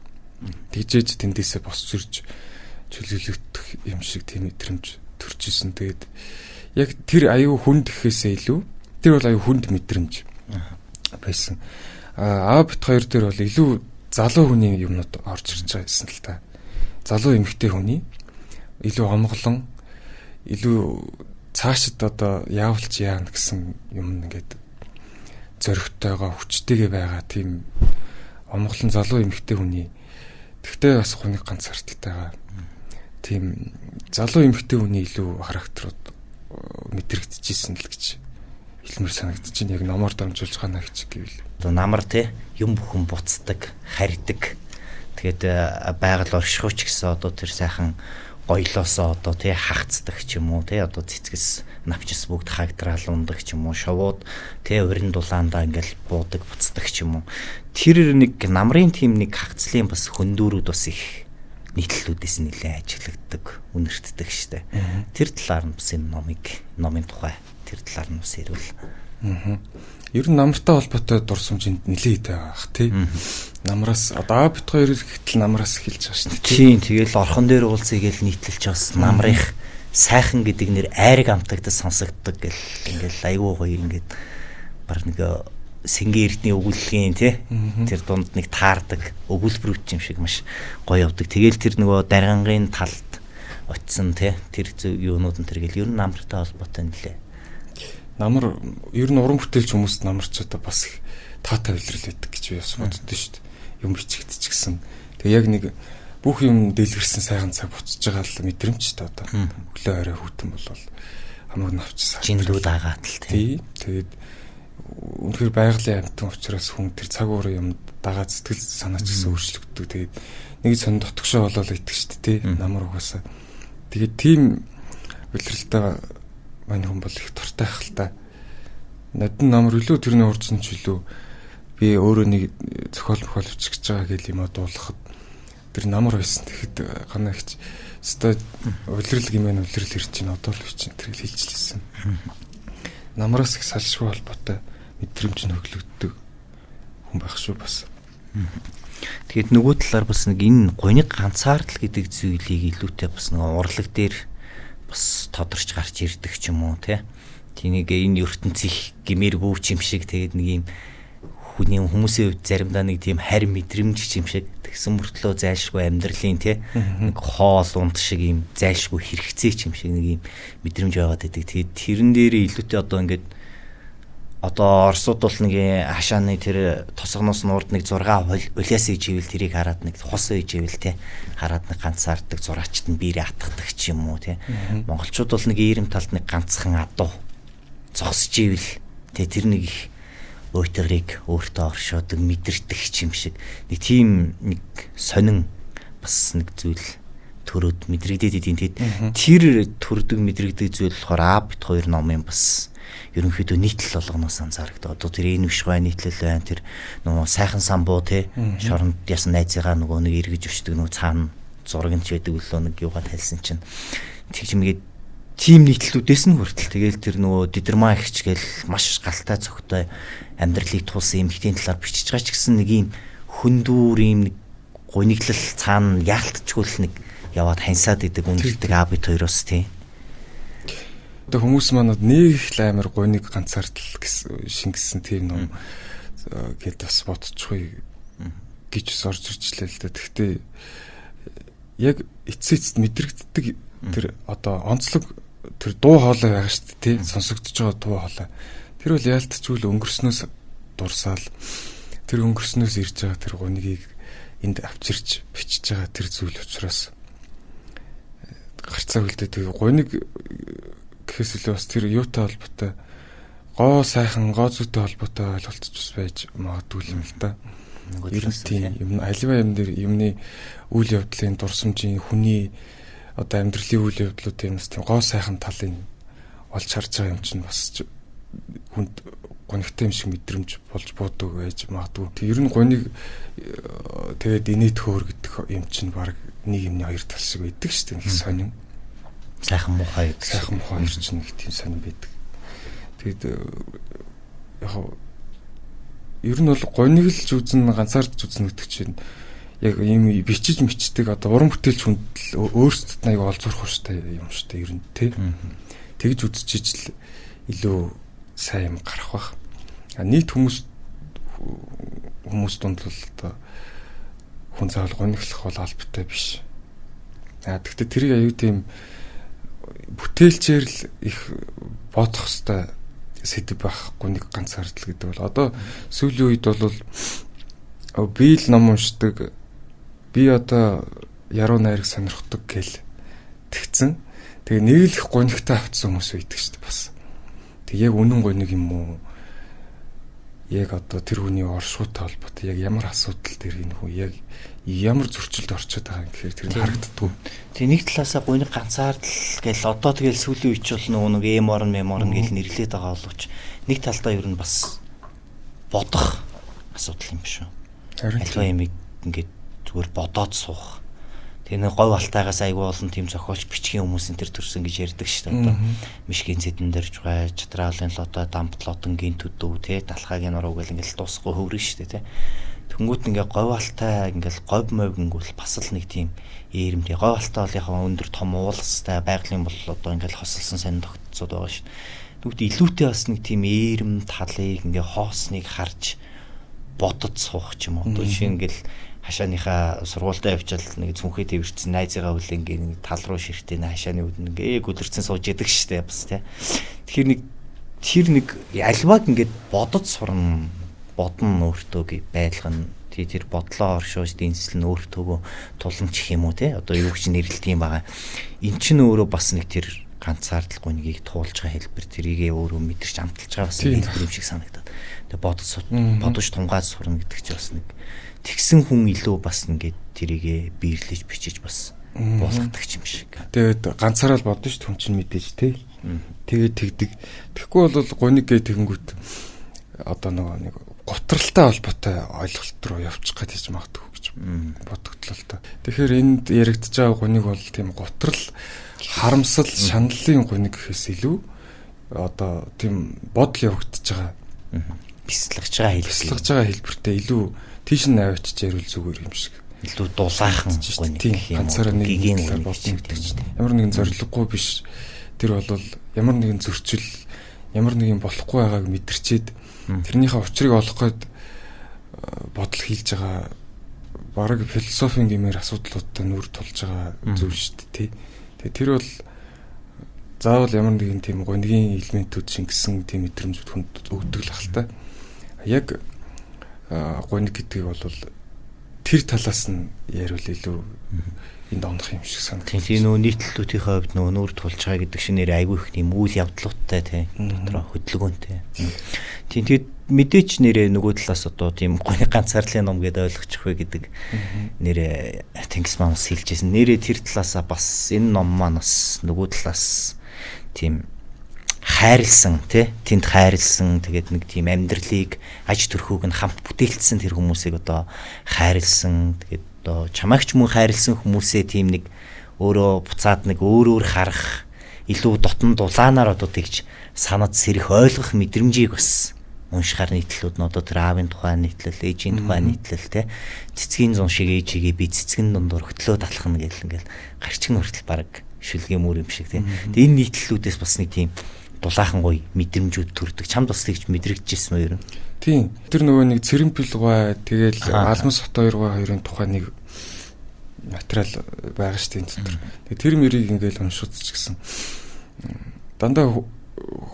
B: Тэгжээж тэндээсээ босч ирж чөлөөлөгдөх юм шиг тийм мэдрэмж төрж исэн. Тэгээд яг тэр аюу хүнд гэхээсээ илүү тэр бол аюу хүнд мэдрэмж байсан. Аа бит хоёр дээр бол илүү залуу хүний юмнууд орж ирж байгаа гэсэн л та. Залуу эмэгтэй хүний илүү омглон илүү цаашид одоо яавалч яана гэсэн юм ингээд зоригтойгоо хүчтэйгээ байгаа тийм омглон залуу эмэгтэй хүний тэгтээ бас гуниг ганцаардалтайгаа тийм залуу эмэгтэй хүний илүү характерууд мэдрэгдэжсэн л гэж хэлмээр санагдаж байна. Яг номоор дамжуулж гана гэж гэвэл.
A: Одоо намар те юм бүхэн буцдаг, харьдаг. Тэгээд байгаль оршихуйч гэсэн одоо тэр сайхан гоёлоосоо одоо те хагцдаг ч юм уу те одоо цэцгэс навчис бүгд хагдраал ундаг ч юм уу шовууд те урин дулаандаа ингээл буудаг буцдаг ч юм уу. Тэр нэг намрын тим нэг хагцлын бас хөндүүрүүд бас их нийтлэлүүдээс нэлээд ажиглагддаг, үнэртдэг штэ. Тэр талаар нь бас энэ номын тухай Тэр талаар нь бас ярил.
B: Ер нь намартай холбоотой дурсамж энд нэлээд байгаа ах тий. Намраас одоо бит хоёр гэтэл намраас эхэлж байгаа шүү дээ.
A: Тийм, тэгэл орхон дээр уулзъя гэж нийтлэлч бас намрын сайхан гэдэг нэр айраг амтагдаж сонсогддог гэл ингээл айгүй гоё ингээд баг нэг Сэнгийн эрдний өгүүллийн тий тэр дунд нэг таардаг өгүүлбэрүүд юм шиг маш гоё явдаг. Тэгэл тэр нөгөө даргангийн талд очисон тий тэр юунууд нь тэр гэл ер нь намартай холбоотой нэлээ.
B: Намар ер нь уран бүтээлч хүмүүст намарч одоо бас их таатай үлрэл байдаг гэж би бас боддоо шүү дээ. Юм бичигдэж гисэн. Тэгээ яг нэг бүх юм дэлгэрсэн сайхан цаг буцаж байгаа л мэдрэмж та одоо. Өглөө орой хүүтэн болвол хамаг навчсан.
A: Жиндүүд агаад л
B: тий. Тэгээд үнэхээр байгалийн амьтан учраас хүн тэр цаг уурын юм дагаад сэтгэл санаач гэсэн өөрчлөгддөг. Тэгээд нэг сон дотгошоо болоод идэх шүү дээ тий. Намар угаасаа. Тэгээд тийм улиралтай мань хүн бол их дуртай ах л та. Нодон намар илүү тэрний урдсан ч илүү би өөрөө нэг зохиол мохиол бичих гэж байгаа гэл юм дуулахад тэр намар байсан. Тэгэхэд ганаа ихч өстой улирал гэмээр улирал ирж чинь одоо л бичин тэр хэлжлээсэн. Намраас их салшгүй холбоотой мэдрэмж нь хөглөгддөг хүн байх шүү бас.
A: Тэгээд нөгөө талаар бас нэг энэ гуниг ганцаардал гэдэг зүйлийг илүүтэй бас нөгөө урлаг дээр бас тодорч гарч ирдэг ч юм уу тий. Тэнийг энэ ертөнцийн гимэргүй ч юм шиг тэгээд нэг юм хүний хүмүүсийн хувьд заримдаа нэг тийм харь мэдрэмж юм шиг тэгсэн мөртлөө зайлшгүй амьдралын тий нэг хоол унд шиг юм зайлшгүй хэрэгцээ ч юм шиг нэг юм мэдрэмж байгаад байдаг. Тэгээд тэрэн дээр илүүтэй одоо ингээд одоо Оросууд бол нэг хашааны тэр тосгоноос нуурд нэг 6 улиас иживэл тэрийг хараад нэг хус иживэл те хараад нэг ганцаарддаг зураачт нь биерээ атгадаг ч юм уу те. Монголчууд бол нэг ийрэм талд нэг ганцхан адуу зогсож ивэл те тэр нэг их уйтгарыг өөртөө оршоодог мэдэрдэг ч юм шиг нэг тийм нэг сонин бас нэг зүйл төрөөд мэдрэгдээд идэв. Тэгээд тэр төрдөг мэдрэгдэг зүйл болохоор А бит хоёр номын бас ерөнхийдөө нийтлэл болгоноос анзаарагдав. Одоо тэр энэ биш гай нийтлэл байна. Тэр нөгөө сайхан самбуу те шоронд ясан найзыгаа нөгөө нэг эргэж өчтдөг нөгөө цаана зураг нь ч байдаг үлээ нэг юугаа тайлсан чинь тэгж мэгээд тим нийтлэлүүдээс нь хүртэл тэгэл тэр нөгөө дидэрмаа ихч гээл маш галтай цогтой амьдралыг туулсан эмэгтэйн талаар бичиж байгаа ч гэсэн нэг юм хөндүүр юм нэг гуниглал цаана яалтчгүй л нэг яваад ханьсаад идэг үнэлдэг А бит хоёроос тий.
B: Одоо хүмүүс манад нэг их л амар гуниг ганцаардал гэсэн шингэсэн тийм ном гэд бас бодчихгүй гэж бас орж ирчлээ л дээ. Гэхдээ яг эцээ эцэст мэдрэгддэг тэр одоо онцлог тэр дуу хоолой байгаа шүү дээ тий. Сонсогдож байгаа дуу хоолой. Тэр бол яалтчгүй л өнгөрснөөс дурсаал тэр өнгөрснөөс ирж байгаа тэр гунигийг энд авчирч бичиж байгаа тэр зүйл учраас гарцаа үлдээ. Тэгээ гуниг гэхээс илүү бас тэр юутай холбоотой гоо сайхан гоо зүйтэй холбоотой ойлголт ч бас байж магадгүй юм л да. Ер нь тийм юм аливаа юм дээр юмны үйл явдлын дурсамжийн хүний одоо амьдралын үйл явдлуудын бас тийм гоо сайхан талыг олж харж байгаа юм чинь бас хүнд гунигтай юм шиг мэдрэмж болж буудаг байж магадгүй. Тэг ер нь гуниг тэгээд инээд хөөр гэдэг юм чинь баг нэг юмны хоёр тал шиг байдаг шүү дээ. Нэг сонин.
A: Сайхан муухай.
B: Сайхан муухай хоёр чинь нэг тийм сонин байдаг. Тэгээд яг ер нь бол гуниг л үзнэ ганцаардж үзнэ гэдэг чинь яг ийм бичиж мичдэг одоо уран бүтээлч хүнд л өөрсдөд нь аяг олзуурах штэй юм штэй ер нь тий. Тэгж үзчихэж л илүү сайн юм гарах бах. А нийт хүмүүс дунд бол одоо хүн заавал гуниглах бол албатай биш. А тэгтээ тэрийг аюу тийм бүтээлчээр л их бодох хэвээр сэдв байхгүй нэг ганцаардал гэдэг бол одоо сүүлийн үед бол би л ном уншдаг, би одоо яруу найраг сонирхдаг гэл тэгцэн. Тэгээ нэг л их гунигтай автсан хүмүүс байдаг шүү дээ бас. Тэг яг үнэн гуниг юм уу? Яг одоо тэр хүний оршихуйтай холбоотой яг ямар асуудал дээр энэ хүн яг ямар зөрчилд орчод байгаа юм гэхээр тэр нь харагддаггүй.
A: Тэг нэг талаасаа гуниг ганцаардал гэл одоо тэгэл сүүлийн үеч бол нөгөө нэг эморн меморн гэл нэрлээд байгаа боловч нэг талдаа ер нь бас бодох асуудал юм биш үү? Альва юм ингээд зүгээр бодоод суух. Тэгээ нэг говь алтайгаас айгүй олон тийм зохиолч бичгийн хүмүүс энэ төр төрсөн гэж ярьдаг шүү дээ. Одоо Мишгийн зэдэн дэрж гай, Чатраалын лодой, Дамбт лодонгийн төдөв, тэ Далхаагийн нуруу гэл ингээл дуусахгүй хөврөн шүү дээ, тэ. Тэнгүүт ингээ говь алтай ингээл говь мовь гингүүл бас л нэг тийм ээрэмтэй. Говь алтай бол яг өндөр том уулстай байгалийн бол одоо ингээл хосолсон сонин тогтцоод байгаа шүү. Тэгвэл илүүтэй бас нэг тийм ээрэм талыг ингээ хоосныг харж бодож суух ч юм уу. Одоо жишээ ингээл хашааныхаа сургуультай явчаал нэг цүнхээ тэвэрсэн найзыгаа үл ингээ нэг тал руу ширтээ хашааны үдэн ингээ гүлэрсэн сууж идэг штэ бас тий. Тэгэхээр нэг тэр нэг альваг ингээд бодож сурна, бодно өөртөө байлгана. Тэр бодлоо оршууж дэнсэл нь өөртөөгөө тулгамчих юм уу тий. Одоо юу гэж нэрлэдэг юм байгаа. Эн чинь өөрөө бас нэг тэр ганцаардлахгүй нэгийг туулж байгаа хэлбэр, тэрийгээ өөрөө мэдэрч амталж байгаа бас хэлбэр юм шиг санагдаад. Тэгээ бодож бодож тунгаад сурна гэдэг чинь бас нэг тэгсэн хүн илүү бас ингээд тэрийгээ биерлэж бичиж бас буулгадаг юм шиг.
B: Тэгээд ганцаараа л бодно шүү дээ хүн чинь мэдээж тий. Тэгээд тэгдэг. Тэгэхгүй бол гуниг гээ тэгэнгүүт одоо нөгөө нэг гутралтай холбоотой ойлголт руу явчих гээд хийж магадгүй гэж бодогдлоо л та. Тэгэхээр энд яригдж байгаа гуниг бол тийм гутрал, харамсал, шаналлын гуниг гэхээс илүү одоо тийм бодол явагдаж байгаа,
A: бяцлагж байгаа хэлбэр,
B: бяцлагж байгаа хэлбэртэй илүү тийш нь авчиж ярил зүгээр юм шиг.
A: Илүү дулаахан гуниг
B: гэх юм. Ганцаараа нэг талаар бодно гэдэг чинь ямар нэгэн зорилгогүй биш. Тэр бол ямар нэгэн зөрчил, ямар нэгэн болохгүй байгааг мэдэрчээд тэрнийхээ учрыг олох гээд бодол хийлж байгаа бараг философийн гэмээр асуудлуудтай нүүр тулж байгаа зүйл шүү дээ тий. Тэгээ тэр бол заавал ямар нэгэн тийм гунигийн элементүүд шингэсэн тийм мэдрэмжүүд хүнд өгдөг л ахalta. Яг гуниг гэдгийг бол тэр талаас нь яриул илүү энд онох юм шиг санагдав.
A: Тийм нөө нийтлэлүүдийн хувьд нөө нүүр тулж байгаа гэдэг шиг нэр айгүй их тийм үйл явдлуудтай тий дотроо хөдөлгөөнтэй. Тийм тэгэд мэдээч нэрээ нөгөө талаас одоо тийм гуниг ганцаарлын ном гэдээ ойлгочих вэ гэдэг нэрээ Тэнгис маань бас хэлжсэн. Нэрээ тэр талаасаа бас энэ ном маань бас нөгөө талаас тийм хайрлсан тий тэнд хайрлсан, тэгээд нэг тийм амьдралыг аж төрхөөг нь хамт бүтээлцсэн тэр хүмүүсийг одоо хайрлсан, тэгээд одоо чамаагч мөн хайрлсан хүмүүсээ тийм нэг өөрөө буцаад нэг өөр өөр харах илүү дотн дулаанаар одоо тэгж санад сэрэх ойлгох мэдрэмжийг бас уншихаар нийтлүүд нь одоо тэр аавын тухай нийтлэл, ээжийн тухай нийтлэл тий цэцгийн зун шиг ээжигээ би цэцгэн дундуур хөтлөө талхна гэл ингээл гарчиг хүртэл баг шүлгийн мөр юм шиг тий. Тэгээ энэ нийтлэлүүдээс бас нэг тийм дулаахан гоё мэдрэмжүүд төрдөг. Чамд бас тэгж мэдрэгдэжсэн үү ер нь?
B: Тийм. Тэр нөгөө нэг цэрэмпэл гой тэгэл Алмас хот хоёр гой хоёрын тухай нэг материал байгаа шүү дээ энэ дотор. Тэгээ тэр мэрийг ингээл уншууд ч гэсэн дандаа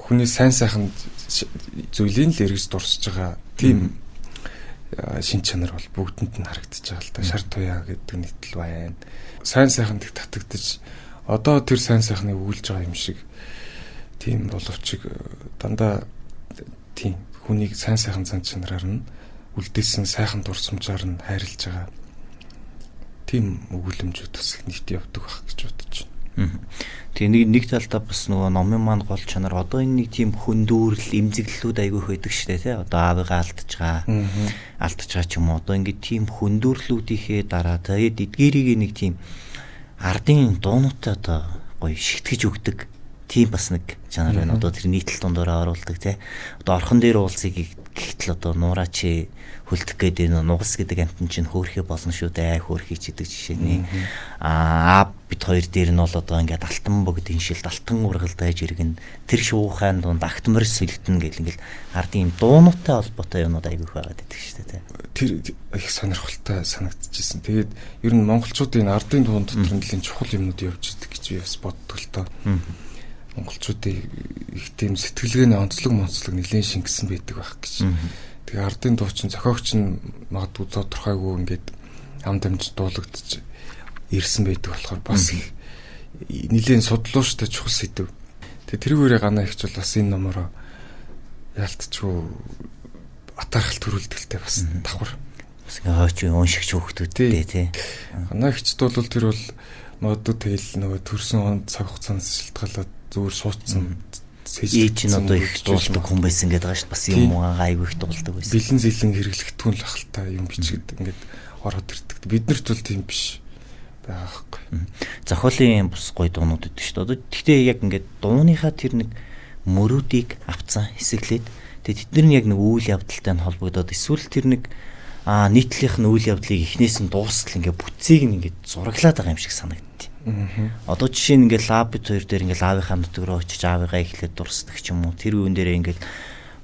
B: хүний сайн сайхан зүйлийг л эргэж дурсаж байгаа тийм шин чанар бол бүгдэнд нь харагдаж байгаа л та. Шар туяа гэдэг нийтлэл байна. Сайн сайхан тэг татагдаж одоо тэр сайн сайхныг өгүүлж байгаа юм шиг тийм боловч дандаа тийм хүнийг сайн сайхан зан чанараар нь үлдээсэн сайхан дурсамжаар нь хайрлаж байгаа тийм өгүүлэмжүүд бас нийт явдаг байх гэж бодож
A: байна. Тэгээ нэг талдаа бас нөгөө номын маань гол чанар одоо энэ нэг тийм хөндүүрл эмзэглэлүүд айгүй их байдаг шүү дээ тий. Одоо аавыгаа алдаж байгаа. Алдаж байгаа ч юм уу. Одоо ингээд тийм хөндүүрлүүдийнхээ дараа тэгээд эдгээрийг нэг тийм ардын дуунуудтай одоо гоё шигтгэж өгдөг тийм бас нэг чанар байна. Одоо тэр нийтлэл дундаараа оруулдаг тий. Одоо орхон дээр уулзыг гэхтэл одоо нуураа чи хөлдөх гээд энэ нугас гэдэг амтан чинь хөөрхий болно шүү дээ. Хөөрхий ч гэдэг жишээний. Аа бид хоёр дээр нь бол одоо ингээд алтан богд иншилт алтан ургалдаж иргэн тэр шуухайн дунд агтмар сэлдэн гэл ингээл ардын юм дуунуутай холбоотой юмнууд айгүйх байгаад байдаг шүү дээ тий.
B: Тэр их сонирхолтой санагдчихсэн. Тэгээд ер нь монголчуудын ардын дуун дотор нэлийн чухал юмнууд явж идэг гэж би бас боддог л тоо. Монголчуудын их тийм сэтгэлгээний онцлог монцлог нэлээд шингэсэн байдаг байх гэж. Тэгээ ардын дуучин зохиогч нь магадгүй тодорхойгүй ингээд ам дамж дуулагдчих ирсэн байдаг болохоор бас их нэлээд судлууштай чухал сэдв. Тэгээ тэрүүгээрээ ганаа ихч бол бас энэ номороо яалтчгүй атаархал төрүүлдэлтэй бас давхар.
A: Бас ингээ хойч уншигч хүүхдүүдтэй тий.
B: Ганаа ихчд бол тэр бол магадгүй тэгэл нөгөө төрсөн он цаг хугацаанаас шалтгаалаад зүгээр суудсан
A: ээж нь одоо их дуулдаг хүн байсан гэдэг байгаа шүү дээ. Бас юм уу айгүй их дуулдаг байсан.
B: Бэлэн зэлэн хэрэглэгдэхүүн л ахalta юм бичгээд ингээд ороод ирдэг. Биднэрт бол тийм биш. байгаа байхгүй.
A: Зохиолын бус гоё дуунууд өгдөг шүү дээ. Одоо тэгтээ яг ингээд дууныхаа тэр нэг мөрүүдийг авцсан хэсэглээд тэгээ тэд нар нь яг нэг үйл явдалтай нь холбогдоод эсвэл тэр нэг нийтлийнх нь үйл явдлыг эхнээс нь дуустал ингээд бүтцийг нь ингээд зураглаад байгаа юм шиг санагддээ. Одоо жишээ нь ингээд лав бит хоёр дээр ингээд лавынхаа нутаг руу очиж аавыгаа эхлээд дурсдаг ч юм уу. Тэр үн дээрээ ингээд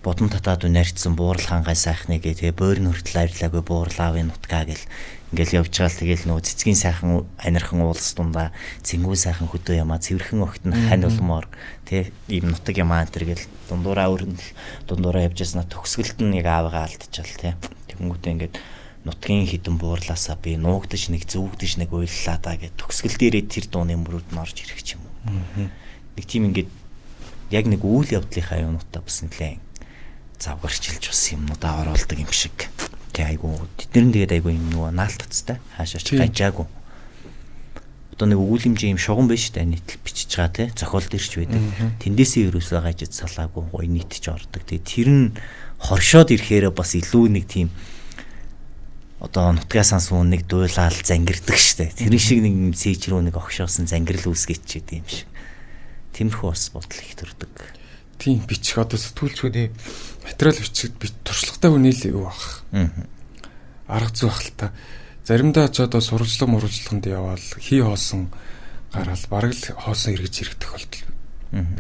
A: бодон татаад нарийцсан буурал хангай сайхны гэ тэгээ бойр нь хүртэл арилаагүй буурал аавын нутгаа гэл ингээл явж байгаа л тэгэл нөгөө цэцгийн сайхан анирхан уулс дундаа цэнгүү сайхан хөдөө ямаа цэвэрхэн огт нь хань улмоор тэ ийм нутаг ямаа энэ төр гэл дундуураа өрнөл дундуураа явж яснаа төгсгөлд нь яг аавыгаа алдчихвал тэ тэгэнгүүтээ ингээд нутгийн хідэн буурлаасаа би нуугдаж нэг зүвгдэж нэг уйллаа да гэд төгсгөл дээрээ тэр дууны мөрүүд нь орж ирэх ч юм уу. Нэг тийм ингээд яг нэг үйл явдлынхаа юмнуудаа бас нэлээд завгарчилж бас юмнуудаа оруулдаг юм шиг. Тэг айгу тэд нар нь тэгээд айгу юм нөгөө наалтцтай хаашаач гажаагүй. Одоо нэг өгүүлэмжийн юм шугам биш үү нийтлэл бичиж байгаа те зохиол дэрч байдаг. Тэндээсээ ерөөсөө гажид салаагүй гоё нийтж ордог. Тэгээд тэр нь хоршоод ирэхээрээ бас илүү нэг тийм одоо нутгаа санс хүн нэг дуулаал зангирдаг штэ. Тэр шиг нэг юм сэж рүү нэг огшоосон зангирал үүсгэж чийд юм шиг. Тиймэрхүү бас бодол их төрдөг.
B: Тийм бичих одоо сэтгүүлч хүний материал бичих туршлагатай хүний л юу ах. Арга зүй ах л та. Заримдаа ч одоо сурвалжлага мурвалжлаганд яваал хий хоосон гараал бараг л хоосон эргэж ирэх тохиолдол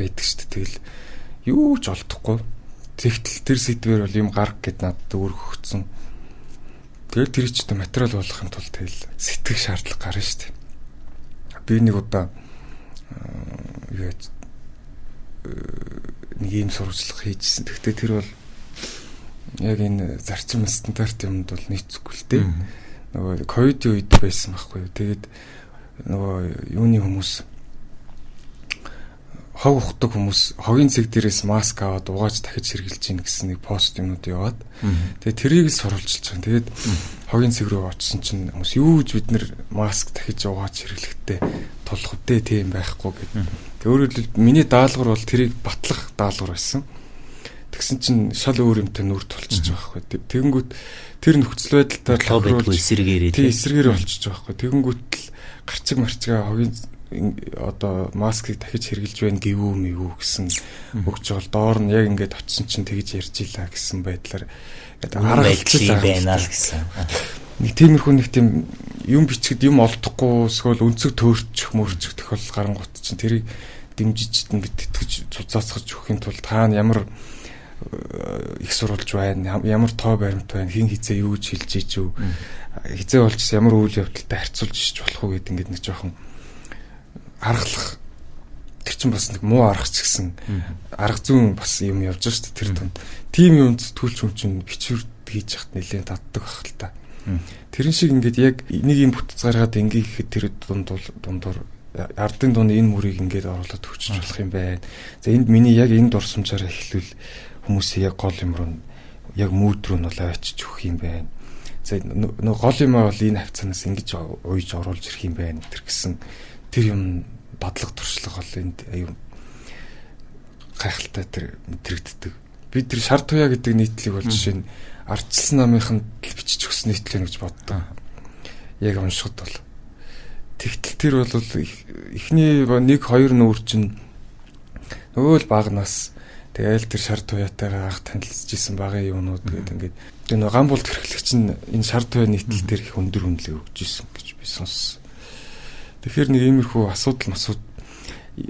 B: байдаг шүү дээ. Тэгэл юу ч олдохгүй. Тэгтэл тэр сэдвэр бол юм гарга гэд надад өргөгдсөн. Тэгэл тэр ч одоо материал болгохын тулд тэгэл сэтгэх шаардлага гарна шүү дээ. Би нэг удаа юу яаж нэг ийм сурвалжлага хийжсэн. Гэхдээ тэр бол яг энэ зарчим стандарт юмд бол нийцэхгүй л дээ. Нөгөө ковидын үед байсан байхгүй юу. Тэгээд нөгөө юуны хүмүүс хог ухдаг хүмүүс хогийн цэг дээрээс маск аваад угааж дахиж хэрглэж гин гэсэн нэг пост юмнууд яваад. Тэгээд тэрийг л сурвалжилж байгаа. Тэгээд хогийн цэг рүү очисон чинь хүмүүс юу гэж бид нэр маск дахиж угааж хэрэглэхтэй тулах үдэ тийм байхгүй гэдэг. Тэгээд өөрөөр хэлбэл миний даалгавар бол тэрийг батлах даалгавар байсан. Тэгсэн чинь шал өөр юмтай нүр тулчихж байгаа байхгүй. Тэгэнгүүт тэр нөхцөл байдалтай
A: тохируулж эсрэгээрээ
B: тий эсрэгээр болчихж байгаа байхгүй. Тэгэнгүүт л гарчиг марчгаа хогийн одоо маскыг дахиж хэрглэж байна гэвүү мэвүү гэсэн өгч байгаа л доор нь яг ингээд очисон чинь тэгж ярьж илаа гэсэн байдлаар
A: ингээд аргалчлаа байна л гэсэн.
B: Нэг тиймэрхүү нэг тийм юм бичгэд юм олдохгүй эсвэл өнцөг төөрчих мөрчих тохиолдол гарангуут чинь тэрийг дэмжиж ингээд тэтгэж цуцаацгаж өгөхийн тулд хаана ямар их сурвалж байна, ямар тоо баримт байна, хин хизээ юу гэж хэлж ийж үү, хизээ болчихсон ямар үйл явдалтай харьцуулж ич болох уу гэдэг ингээд нэг жоохон аргалах тэр чинь бас нэг муу арга ч гэсэн арга зүүн бас юм явж байгаа шүү дээ тэр тунд. Тим юм сэтгүүлч хүн чинь бичвэр хийж яхад нэлээд татдаг байх л та. Тэрэн шиг ингээд яг нэг юм бүтц гаргаад ингээ гэхэд тэр дундуур ардын дуны энэ мөрийг ингээд оруулаад өгчөж болох юм байна. За энд миний яг энэ дурсамжаар эхлүүл хүмүүсийн яг гол юм руу яг мүүд рүү нь бол авчиж өгөх юм байна. За нөө гол юмаа бол энэ хавцаанаас ингэж уйж оруулж ирэх юм байна тэр гэсэн тэр юм дадлаг туршлага бол энд аюу гайхалтай тэр мэдрэгддэг. Би тэр шар туяа гэдэг нийтлэг бол жишээ нь ардчилсан намынханд бичиж өгсөн нийтлэг гэж боддог. Яг уншихад бол. Тэгтэл тэр бол эхний 1 2 нүүр чинь нөгөө л бага нас тэгэл тэр шар туяатайгаа анх танилцж исэн багын юмнууд гэдэг ингээд тэр нөгөө гам булд хэрэглэгч нь энэ шар туяа нийтлэл дээр их өндөр үнэлгээ өгч исэн гэж би сонссон. Тэгэхээр нэг иймэрхүү асуудал масууд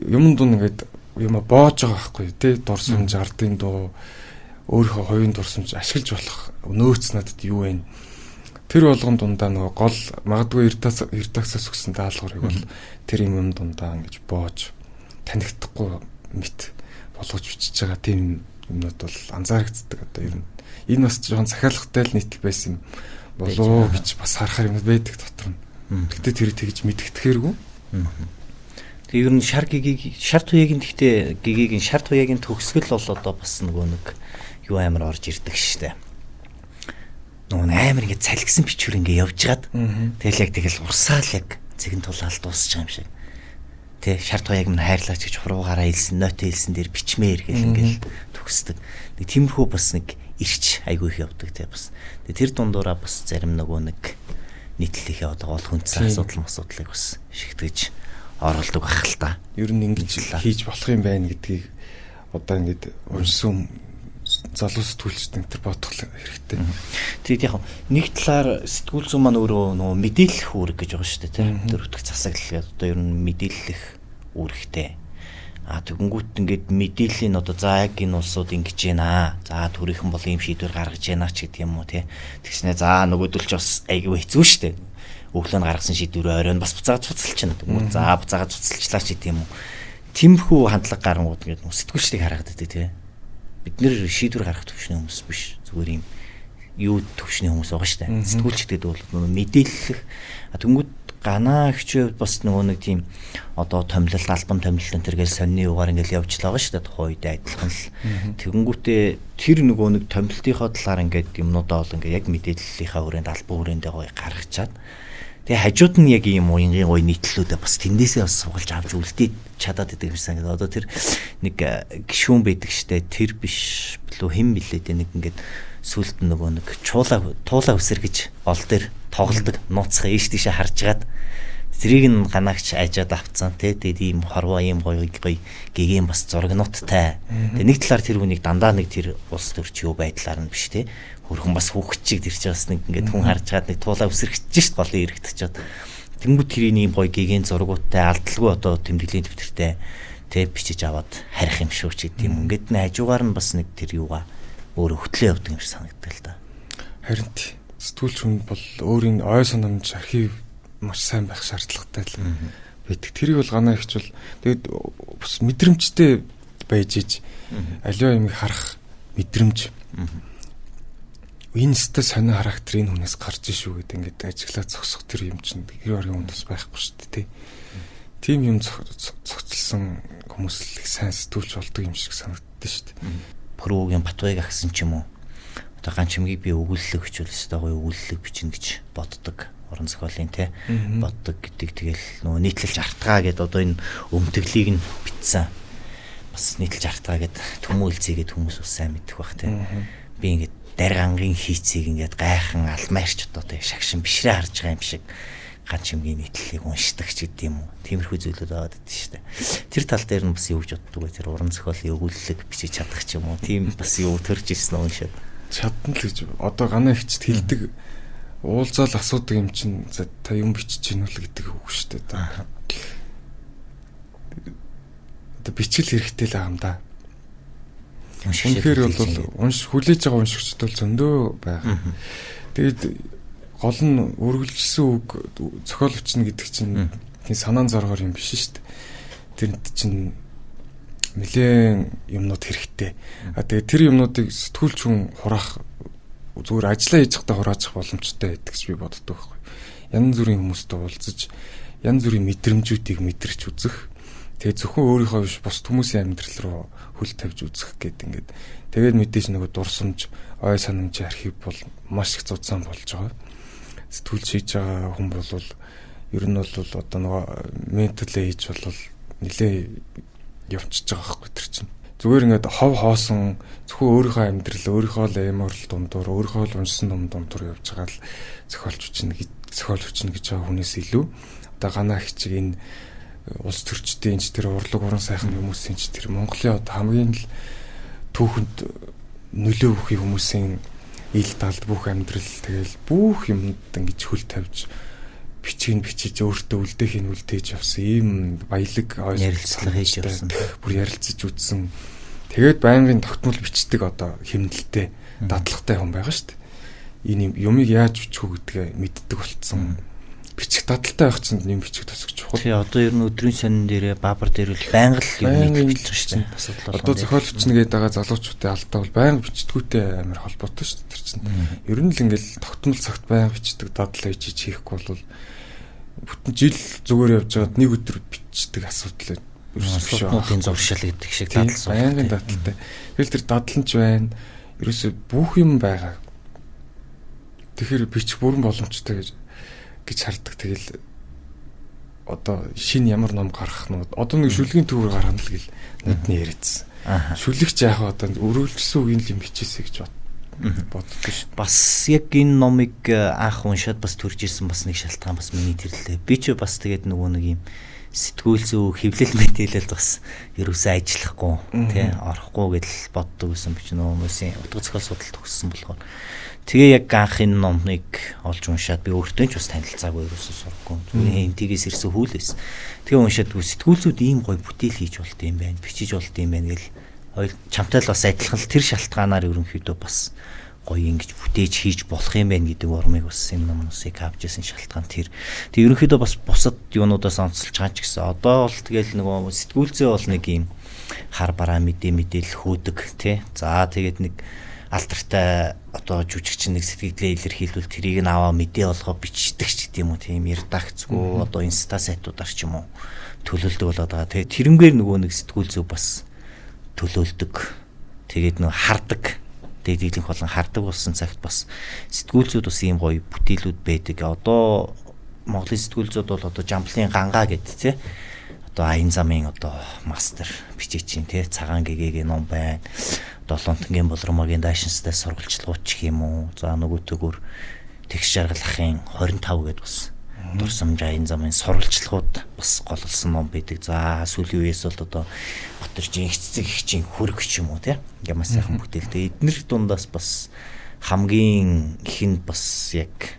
B: юм дун ингээд юм боож байгаа байхгүй тий дурсамж ардын дуу өөрийнхөө хувийн дурсамж ашиглаж болох нөөц надад юу вэ? Тэр болгон дундаа нөгөө гол магадгүй редакцаас өгсөн даалгаврыг бол тэр юм дундаа ингэж боож танигдахгүй мэт болгож бичиж байгаа тийм юмнууд бол анзаарэгддэг одоо ер нь. Энэ бас жоохон захиалгатай л нийтлэл байсан юм болоо гэж бас харахаар юм байдаг дотор нь. Гэтэ тэр тэгж мэдгэдэхэргүй.
A: Тэгээ ер нь шар гэгийг шар туяагийн тэгтээ гэгийг шар туяагийн төгсгөл бол одоо бас нөгөө нэг юу амар орж ирдэг штэ. Нөгөө амар ингэ цалгисан бичвэр ингэ явж гад. Тэгэл яг тэгэл урсаал яг цэгэн тулаал дуусчих юм шиг. Тэ шар туяаг минь хайрлаач гэж хуруугаараа илсэн, нойтоо илсэн дээр бичмээр гэл ингээл төгсдөг. Нэг тиймэрхүү бас нэг ирч айгүй их явдаг те бас. Тэгээ тэр дундуураа бас зарим нөгөө нэг нийтлэлийнхээ одоо гол хүндсэн асуудлыг бас шигтгэж оруулдаг байх л та.
B: Ер нь ингэж хийж болох юм байна гэдгийг одоо ингэж уншсан залуу сэтгүүлчдэн тэр бодох хэрэгтэй.
A: Тэгээд яг нэг талаар сэтгүүл зүйн маань өөрөө нөгөө мэдээлэх үүрэг гэж байгаа шүү дээ, тийм. Дөрөвдөх засаглал гэдэг одоо ер нь мэдээлэх үүрэгтэй. А тэгэнгүүт ингээд мэдээллийн одоо за яг энэ улсууд ингэж байна. За төрийнхэн бол ийм шийдвэр гаргаж байна ч гэдэг юм уу, тий. Тэгснэ за нөгөөдөл ч бас айгүй хэцүү шүү дээ. Өглөө нь гаргасан шийдвэрээ оройн бас буцааж цуцалчихна. Тэгмүү за буцаагаад цуцалчлаа ч гэдэг юм уу. Тиймэрхүү хандлага гарангууд ингээд сэтгүүлчдийг хараад байдаг, тий. Бид нэр шийдвэр гаргах төвшний хүмүүс биш. Зүгээр юм юу төвшний хүмүүс байгаа шүү дээ. Сэтгүүлч гэдэг бол мэдээллэх. Тэнгүүд ганаа хчээ бас нөгөө нэг тийм одоо томилолт, албан томилолт энэ төр гэл сонины югаар ингээл явж л байгаа шүү дээ. Тухайн үед адилхан л. Тэгэнгүүтээ тэр нөгөө нэг томилолтынхоо талаар ингээд юмнуудаа бол ингээд яг мэдээллийнхаа хүрээнд албан хүрээндээ гоё гаргачаад тэгээ хажууд нь яг ийм уянгийн гоё нийтлэлүүдээ бас тэндээсээ бас сугалж авч үлдээд чадаад идэг юм санагдаад. Одоо тэр нэг гишүүн байдаг штэ, тэр биш билүү хэн билээ тэ нэг ингээд сүлд нөгөө нэг чуулаа туулаа үсэргэж ол дээр тоглодог нууцгаа ийш тийшээ харж гаад тэрийг нь ганаагч ажаад авцсан тий. Тэгээд ийм хорвоо ийм гоё гоё гэгээн бас зургнуудтай. Тэгээд нэг талаар тэр хүнийг дандаа нэг тэр улс төрч юу байдлаар нь биш тий. Хөрхөн бас хүүхэд чиг тэр чинь бас нэг ингээд хүн харж гаад нэг туулаа үсэрхэж шít голын иргэдэж чад. Тэнгүүд тэрийг ийм гоё гэгээн зургуудтай алдалгүй одоо тэмдэглэлийн дэвтэртэй тий бичиж аваад харих юм шүү ч гэдэг юм. Ингээд нэ хажуугаар нь бас нэг тэр юугаа өөрөө хөтлөө явдаг юм шиг санагддаг л да.
B: Харин сэтгүүлч хүн бол өөрийн ой санамж архив маш сайн байх шаардлагатай л байдаг. Тэрийг бол ганаа ихч бол тэгээд бас мэдрэмжтэй байж иж аливаа юмыг харах мэдрэмж. Энэ өстой сонин характер энэ хүнээс гарч шүү гэдэг ингээд ажиглаад зогсох тэр юм чинь гэр орны хүнд бас байхгүй шүү дээ. Тийм юм цогцолсон хүмүүс л их сайн сэтгүүлч болдог юм шиг санагддаг шүү дээ.
A: Пүрүүгийн Батбаяг агсан ч юм уу. Одоо ган чимгийг би өгүүллэг бичвэл өстой гоё өгүүллэг бичнэ гэж боддог. Уран зохиолын те боддог гэдэг тэгэл нөгөө нийтлэлж артгаа гэд одоо энэ өмтөглийг нь бичсэн. Бас нийтлж артгаа гэд төмөөлзийгээд хүмүүс бас сайн мэдэх бах те. Би ингээд даргангийн хийцийг ингээд гайхан алмаарч одоо те шагшин бишрээ харж байгаа юм шиг ган чимгийн нийтлэлийг уншдаг ч гэдэг юм уу. Тиймэрхүү зүйлүүд байгаад байдаг шүү дээ. Тэр тал дээр нь бас юу гэж боддог вэ? Тэр уран зохиолын өгүүлэлэг бичиж чадах ч юм уу. Тийм бас юу төрж ирсэн уншаад.
B: Чадна л гэж одоо ганаа ихчд хэлдэг уулзаал асуудаг юм чинь за та юм бичиж гин үл гэдэг үг шүү дээ. Одоо бичгэл хэрэгтэй л байгаа юм да. Үнэхээр бол унш хүлээж байгаа уншигчд бол зөндөө байгаа. Тэгээд гол нь үргэлжилсэн үг зохиол бичнэ гэдэг чинь тийм санаан зоргоор юм биш шүү дээ. Тэрэнд чинь нэлээд юмнууд хэрэгтэй. А тэгээд тэр юмнуудыг сэтгүүлч хүн хураах зүгээр ажиллаа хийж байхдаа хураачих боломжтой байдаг гэж би боддог байхгүй. Янз бүрийн хүмүүстэй уулзаж, янз бүрийн мэдрэмжүүдийг мэдэрч үзэх. Тэгээд зөвхөн өөрийнхөө биш бус хүмүүсийн амьдрал руу хөл тавьж үзэх гээд ингээд тэгээд мэдээж нөгөө дурсамж, ой санамжийн архив бол маш их зузаан болж байгаа. Сэтгүүлч хийж байгаа хүн бол ер нь бол одоо нөгөө mental age бол нэлээ явчихж байгаа байхгүй тэр чинь. Зүгээр ингээд хов хоосон зөвхөн өөрийнхөө амьдрал, өөрийнхөө л эморл дундуур, өөрийнхөө л уншсан ном дундуур явж байгаа л зохиолч бичнэ гэж байгаа хүнээс илүү одоо ганаа хичиг энэ улс төрчдийн ч тэр урлаг уран сайхан хүмүүсийн ч тэр Монголын одоо хамгийн л түүхэнд нөлөө өгөх хүмүүсийн ил далд бүх амьдрал тэгэл бүх юмд ингэж хөл тавьж бичгийг бичиж өөртөө үлдээхийг үлдээж явсан ийм баялаг
A: ярилцлага хийж явсан.
B: Бүр ярилцаж үзсэн. Тэгээд байнгын тогтмол бичдэг одоо хэмнэлтэй дадлагтай хүн байгаа шүү дээ. Энэ юмыг яаж бичих үү гэдгээ мэддэг болцсон. Бичих дадалтай байх чинь юм бичих тусах чухал.
A: Тий, одоо ер нь өдрийн сонин дээрээ баабар дээр бол байнга л юм бичиж шүү дээ.
B: Асуудал бол. Одоо зохиол бичнэ гэдэг байгаа залуучуудын алдаа бол байнга бичдгүүтэй амар холбоотой шүү дээ тэр чинь. Ер нь л ингээл тогтмол цагт байнга бичдэг дадал хийж хийхгүй бол бүтэн жил зүгээр явж байгаад нэг өдөр бичдэг асуудал
A: ерөөсөө биш. Зуршил гэдэг шиг
B: дадал суух. Байнгын дадалтай. Тэгэл тэр дадал нь ч байна. Ерөөсөө бүх юм байгаа. Тэгэхээр бичих бүрэн боломжтой гэж хардаг. Тэгэл одоо шинэ ямар ном гаргах нь одоо нэг шүлгийн төвөр гаргана л гэл нүдний яриадсан. Шүлэгч яах вэ одоо өргөлжсөн үгийн л юм бичээсэй гэж бод. боддог ш.
A: Бас яг энэ номыг анх уншаад бас төрж ирсэн бас нэг шалтгаан бас миний тэрлээ. Би ч бас тэгээд нөгөө нэг юм сэтгүүл зүй хэвлэл мэдээлэлд бас ерөөсөө ажиллахгүй тий орохгүй гэдэл боддог гэсэн би ч нөгөө хүмүүсийн утга зохиол судалт төгссөн болохоор тэгээ яг анх энэ номыг олж уншаад би өөртөө ч бас танилцаагүй ерөөсөө сурахгүй зүгээр энтигээс ирсэн хүл байсан. Тэгээ уншаад сэтгүүл зүйд ийм гоё бүтээл хийж болд юм байна, бичиж болд юм байна гэл хоёул чамтай л бас адилхан л тэр шалтгаанаар ерөнхийдөө бас гоё ингэж бүтээж хийж болох юм байна гэдэг урмыг бас энэ номносыг авч ирсэн шалтгаан тэр. Тэг ерөнхийдөө бас бусад юунуудаас онцолж байгаа ч гэсэн одоо бол тэгэл нөгөө сэтгүүл зүй бол нэг юм хар бараа мэдээлэл хөөдөг тий. За тэгээд нэг алдартай одоо жүжигчин нэг сэтгэлдээ илэрхийлвэл тэрийг нь аваа мэдээ болгоо бичдэг ч гэдэм юм уу тийм редакцгүй одоо инста сайтуудаар ч юм уу төлөөлдөг болоод байгаа. Тэгээд тэрнгээр нөгөө нэг сэтгүүл зүй бас төлөөлдөг. Тэгээд нөгөө хардаг. Тэгээд дийлэнх болон хардаг болсон цагт бас сэтгүүл зүйд бас ийм гоё бүтээлүүд байдаг. Одоо Монголын сэтгүүл зүйд бол одоо Жамблын гангаа гэдэг тий. Одоо аян замын одоо мастер бичээчин тий цагаан гэгээгийн ном байна. Долоонтонгийн болромогийн даашинстай сургалцлагууд ч юм уу. За нөгөөтэйгүр тэгш жаргал ахын 25 гэдээ бас дурсамж аян замын сурвалжлагууд бас голлсон ном байдаг. За сүүлийн үеэс бол одоо Батэржийн их цэцэг ихчийн хөрөг ч юм уу тий. Ингээ маш сайхан бүтээлтэй. Эднэр дундаас бас хамгийн ихэнд бас яг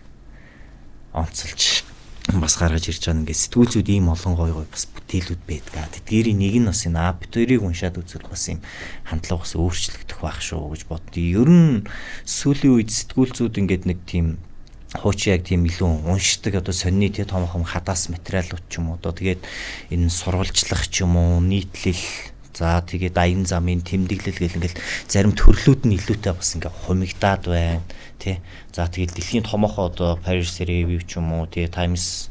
A: онцолж бас гаргаж ирж байгаа ингээ сэтгүүл зүйд ийм олон гоё гоё бас бүтээлүүд байдаг. Тэдгээрийн нэг нь бас энэ А2-ыг уншаад үзвэл бас ийм хандлага бас өөрчлөгдөх байх шүү гэж боддоо. Ер нь сүүлийн үед сэтгүүл зүйд ингээд нэг тийм хуучин яг тийм илүү уншдаг одоо сонины тий томхон хадаас материалууд ч юм уу одоо тэгээд энэ сурвалжлах ч юм уу нийтлэл за тэгээд аян замын тэмдэглэл гэл ингээл зарим төрлүүд нь илүүтэй бас ингээ хумигдаад байна тий. За тэгээд дэлхийн томоохон одоо Paris Review ч юм уу тий Times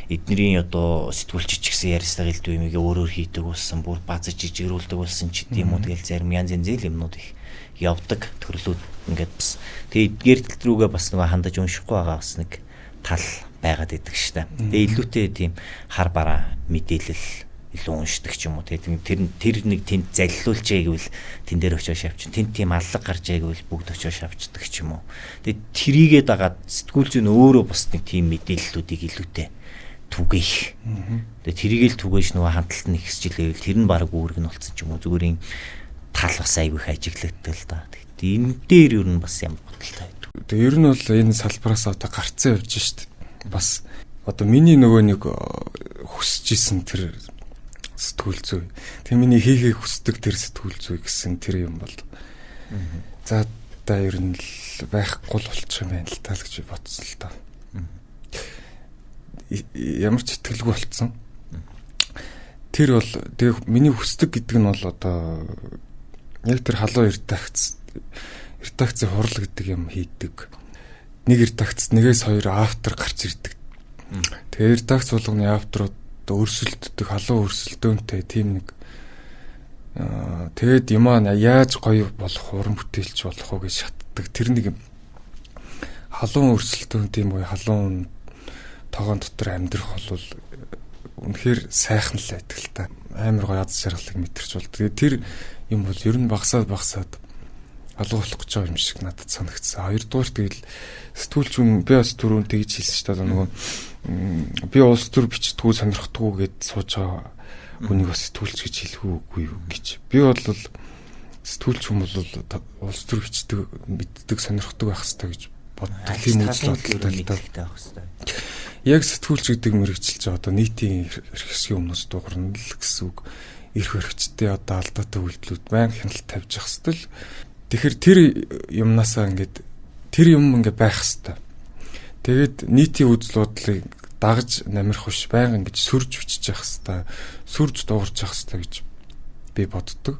A: эднэрийн одоо сэтгүүлч ч гэсэн ярьцлага элдв юмыг өөрөөр хийдэг болсон бүр базаж жижигрүүлдэг болсон ч гэдэм юм уу тэгэл зарим янз янзын юмнууд их явдаг төрлүүд ингээд бас тэгээ эдгээр тал рүүгээ бас нөгөө хандаж уншихгүй байгаа бас нэг тал байгаад идэг штэ. Тэгээ илүүтэй тийм хар бараа мэдээлэл илүү уншдаг ч юм уу. Тэгээ тэр нэг тэнд залилуулчээ гэвэл тэн дээр очиж шавчин. Тэнд тийм аллаг гарчээ гэвэл бүгд очиж шавчдаг ч юм уу. Тэгээ трийгээ дагаад сэтгүүл зүйн өөрөө бас нэг тийм мэдээллүүдийг илүүтэй түгээх. Тэгээ трийгээл түгээж нөгөө хандлалт нь ихсжилээвэл тэр нь баг үүрэг нь болсон ч юм уу. Зүгээр юм тал бас айгүй их ажиглагддаг л да. Тэгэхдээ энэ дээр ер нь бас ямар бодолтой байдаг.
B: Тэгээ ер нь бол энэ салбараас одоо гарцсан явж шít. Бас одоо миний нөгөө нэг хүсэж исэн тэр сэтгүүл зүй. Тэгээ миний хийхийг хүсдэг тэр сэтгүүл зүй гэсэн тэр юм бол за та ер нь л байхгүй л болчих юм байна л та л гэж бодсон л та. Ямар ч итгэлгүй болцсон. Тэр бол тэгээ миний хүсдэг гэдэг нь бол одоо яг тэр халуун редакцийн хурал гэдэг юм хийдэг. Нэг редакц нэгээс хоёр автор гарч ирдэг. Тэгээ редакц болгоны авторууд өрсөлддөг, халуун өрсөлдөөнтэй тийм нэг тэгээд юмаа яаж гоё болох, уран бүтээлч болох уу гэж шатдаг. Тэр нэг халуун өрсөлдөөн тийм гоё халуун тогоон дотор амьдрах бол үнэхээр сайхан л байдаг л та. Амар гоё аз жаргалыг мэдэрч бол. Тэгээд тэр юм бол ер нь багасаад алга болох гэж байгаа юм шиг надад санагдсан. Хоёрдугаар тэгэл сэтгүүлч хүн би бас түрүүн тэгж хэлсэн шүү дээ. Нөгөө би улс төр бичдэггүй сонирхдаггүй гэд сууж байгаа хүнийг бас сэтгүүлч гэж хэлэх үгүй юу гэж. Би бол сэтгүүлч хүн бол улс төр бичдэг, мэддэг, сонирхдаг байх хэрэгтэй гэж боддог. Тийм үзэл бодолтой
A: байх хэрэгтэй.
B: Яг сэтгүүлч гэдэг мэргэжил чи одоо нийтийн эрх хэсгийн өмнөөс дуугарна л гэсэн үг. Эрх баригчдын одоо алдаатай үйлдэлүүд байнга хяналт тавьж явах хэрэгтэй л. Тэгэхээр тэр юмнасаа ингээд тэр юм ингээд байх хэрэгтэй. Тэгээд нийтийн үзэл бодлыг дагаж намирах биш байнга ингэж сүрж бичиж явах хэрэгтэй. Сүрж дуугарч явах хэрэгтэй гэж би боддог.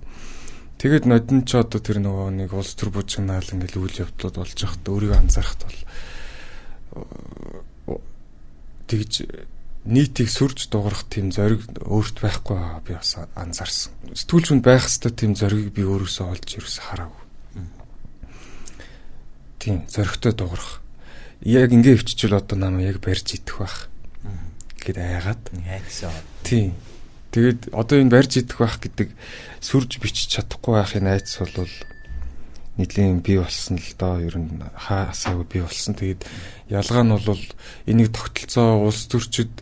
B: Тэгээд нодон ч одоо тэр нөгөө нэг улс төр бужигнаал ингээд үйл явдлууд болж явахад өөрийгөө анзаарахад бол тэгж нийтийг сүрж дуугарах тийм зориг өөрт байхгүй байгаа би бас анзаарсан. Сэтгүүлч хүнд байх ёстой тийм зоригийг би өөрөөсөө олж ерөөсөө хараагүй. Тийм зоригтой дуугарах. Яг ингэ өвччүүл одоо намайг яг барьж идэх байх гэд айгаад. Тийм. Тэгээд одоо энэ барьж идэх байх гэдэг сүрж бичиж чадахгүй байхын айдас бол Нэлийн бий болсон л доо, ер нь хаасаагүй бий болсон. Тэгээд ялгаа нь бол энийг тогтолцоо улс төрчид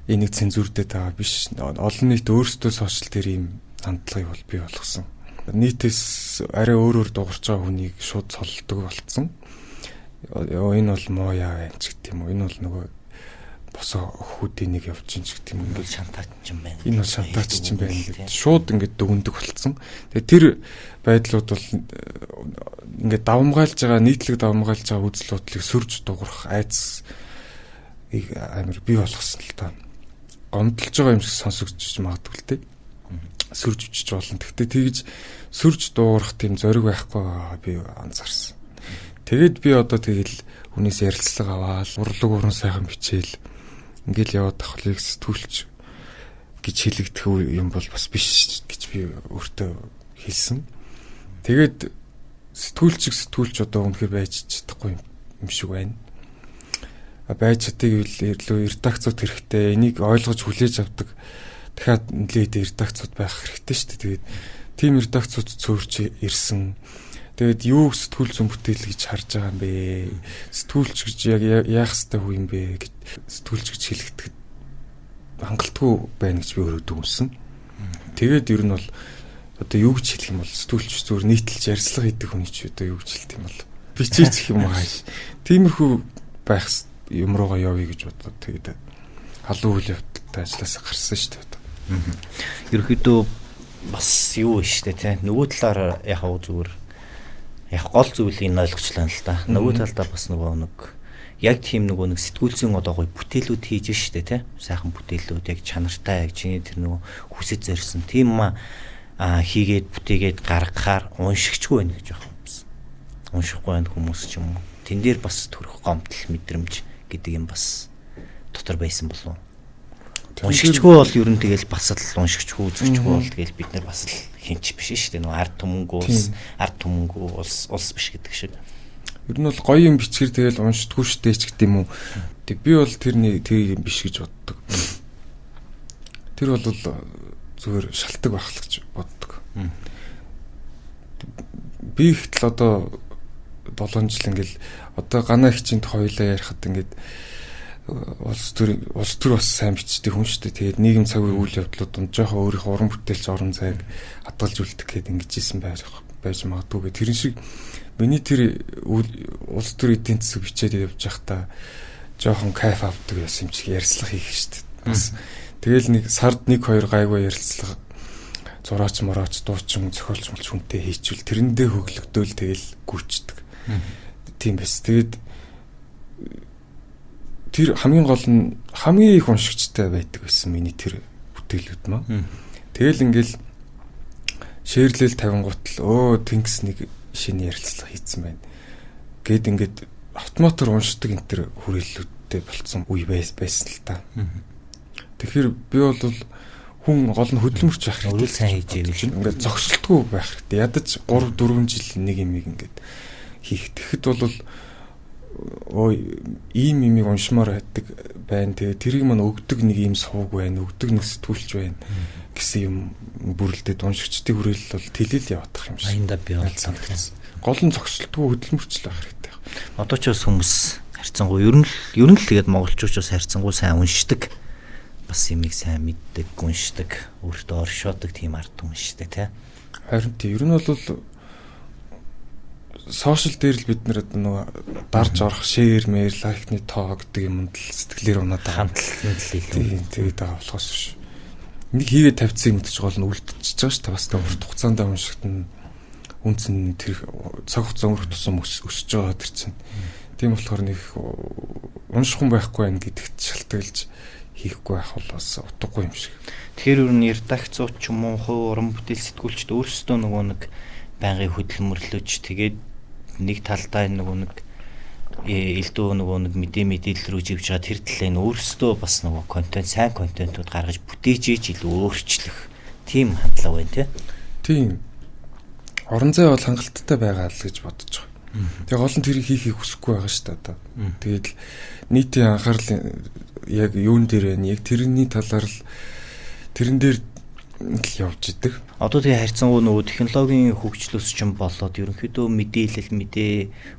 B: энийг цензурдээд байгаа биш. Олон нийт өөрсдөө сошиал дээр ийм хандлагыг бол бий болгосон. Нийтээс арай өөрөөр дуурч байгаа хүнийг шууд цоллдог болцсон. Энэ бол муу яа байна ч гэдэг юм уу. Энэ бол нөгөө босоо өхүүдийн нэг явж чинь ч гэдэг юм,
A: ингээд шантаач юм байна.
B: Энэ бол шантаач юм байна гэдэг. Шууд ингээд дүгндэг болцсон. Тэгээ тэр байдлууд бол ингээд давамгайлж байгаа, нийтлэг давамгайлж байгаа үзэл бодлыг сөрж дуурах айдас амар бий болгосон л та. Гомдолж байгаа юм шиг сонсогдож магадгүй л дээ. Сөрж өчөж болно. Гэхдээ тэгж сөрж дуурах тийм зориг байхгүй байгаа би анзаарсан. Тэгээд би одоо тэгэл хүнээс ярилцлага аваад урлаг уран сайхан бичээл ингээл яваад ахлыг сэтгүүлч гэж хэлэгдэх юм бол бас биш гэж би өөртөө хэлсэн. Тэгээд сэтгүүлч одоо үнэхээр байж чадахгүй юм шиг байна. Байж чадыг илүү редакцууд хэрэгтэй. Энийг ойлгож хүлээж авдаг дахиад нэлээд редакцууд байх хэрэгтэй шүү дээ. Тэгээд тийм редакцууд цөөрч ирсэн. Тэгээд юу сэтгүүл зүйн бүтээл гэж харж байгаа юм бэ? Сэтгүүлч гэж яг яах ёстой хүн юм бэ гэж сэтгүүлч гэж хэлэгдэхэд хангалтгүй байна гэж би өөрөө дүгнсэн. Тэгээд ер нь бол одоо юу гэж хэлэх юм бол сэтгүүлч зүгээр нийтлж ярьцлага хийдэг хүний ч одоо юу гэж хэлэх юм бол бичээч гэх юм хааш. Тиймэрхүү байх юм руугаа явъя гэж бодоод тэгээд халуун үйл явдалтай ажилласаа гарсан шүү дээ.
A: Ерөнхийдөө бас юу вэ шүү дээ, тий. Нөгөө талаар яг хав зүгээр яг гол зүйлийг нь ойлгочлаа л да. Нөгөө талдаа бас нөгөө нэг яг тийм нөгөө нэг сэтгүүл зүйн одоо гоё бүтээлүүд хийж штэ тий. Сайхан бүтээлүүд яг чанартай, яг чиний тэр нөгөө хүсэж зорьсон тийм хийгээд бүтээгээд гаргахаар уншигчгүй байна гэж байна юм. Уншихгүй байна хүмүүс ч юм уу. Тэн дээр бас төрөх гомдол мэдрэмж гэдэг юм бас дотор байсан болов уу? Уншигчгүй бол ер нь тэгэл бас л уншигчгүй, үзэгчгүй бол тэгэл бид нар бас л хинч биш шүү дээ. Нөгөө ард түмэнгүү улс, ард түмэнгүү улс биш гэдэг шиг.
B: Ер нь бол гоё юм бичгэр тэгэл уншдаггүй шүү дээ ч гэдэг юм уу. Тэг би бол тэрний тэр юм биш гэж боддог. Тэр бол зүгээр шалтгаан байх л гэж боддог. Би ихтэл одоо 7 жил ингээл одоо ганаа хичээнд хоёлаа ярихад ингээд улс төр бас сайн бичдэг хүн шүү дээ. Тэгээд нийгэм цаг үеийн үйл явдлууд донд жоохон өөрийнхөө уран бүтээлч орон зайг хадгалж үлдэх гээд ингэж исэн байж магадгүй. Тэрэн шиг миний тэр улс төр эдийн засаг бичээд явж байхдаа жоохон кайф авдаг байсан юм шиг ярьцлага хийх шүү дээ. Бас тэгэл нэг сард 1-2 гайгүй ярьцлага зураач морооч дуучин зохиолч молч хүнтэй хийчихвэл тэрэндээ хөглөгдөөл тэгэл гүйчдэг. Тийм байс. Тэгээд тэр хамгийн гол нь хамгийн их уншигчтай байдаг байсан миний тэр бүтээлүүд маа. Тэгэл ингээл шеэрлэл тавингуут л тэнгис нэг шинэ ярилцлага хийцэн байна. Гэт ингээд автоматар уншдаг энэ төр хүрээллүүдтэй болцсон үе байсан л та. Тэгэхээр би бол хүн гол нь хөдөлмөрч байх
A: хэрэгтэй. Сайн хийж ивэл
B: ингээд зогсолтгүй байх хэрэгтэй. Ядаж 3 4 жил нэг юм ингээд хийх. Тэгэхэд бол ийм имийг уншмаар байдаг байна. Тэгээ тэрийг мань өгдөг нэг ийм сувг байна, өгдөг нэг сэтгүүлч байна гэсэн юм бүрэлдээд уншигчдын хүрээлэл бол тэлэл яваадах юм шиг.
A: Аянда би бол санагдсан.
B: Гол нь зогсолтгүй хөдөлмөрчлөх хэрэгтэй.
A: Одоо ч бас хүмүүс харьцангуй ер нь л тэгээд монголчууд бас харьцангуй сайн уншдаг. Бас имийг сайн мэддэг, уншдаг, өөртөө оршоодог тийм ард түмэн шүү дээ, тий.
B: Харин тий, ер нь бол сошиал дээр л бид нэр одоо нөгөө дарж орох шеэр мэр лайкны тоо гэдэг юмд л сэтгэлээр унаад
A: байгаа. Хандлтанд л илүү.
B: Тэгээд байгаа болохоос биш. Нэг хийгээ тавьсан юм гэж гол нь үлдчихэж байгаа шүү дээ. Бас урт хугацаанд уншигт нь үнц нь тэр цаг хугацаа өнгөрөх тусам өсөж байгаа тэр чинь. Тийм болохоор нэг унших хүн байхгүй байх гэдэгт шалтгаалж хийхгүй байх бол бас утгагүй юм шиг.
A: Тэгэхээр ер нь редакцууд ч юм уу хувь уран бүтээл сэтгүүлчд өөрсдөө нөгөө нэг байнгын хөдөлмөрлөж тэгээд нэг талдаа нөгөө нэг элдв нөгөө нэг мэдээлэл рүү живж байгаа тэр талын өөрсдөө бас нөгөө контент сайн контентууд гаргаж бүтээж иж илүү өөрчлөх тийм хандлага байна тий.
B: Тийм. Орон зай бол хангалттай байгаа л гэж бодож байгаа. Тэгээ гол нь тэрийг хийхийг хүсэхгүй байгаа шүү дээ одоо. Тэгээд нийтийн анхаарал яг юун дээр байна? Яг тэрний талаар л тэрэн дээр л явж идэг.
A: Одоо тэгээ харьцангуй нөгөө технологийн хөгжлөөс ч юм болоод ерөнхийдөө мэдээлэл мэдээ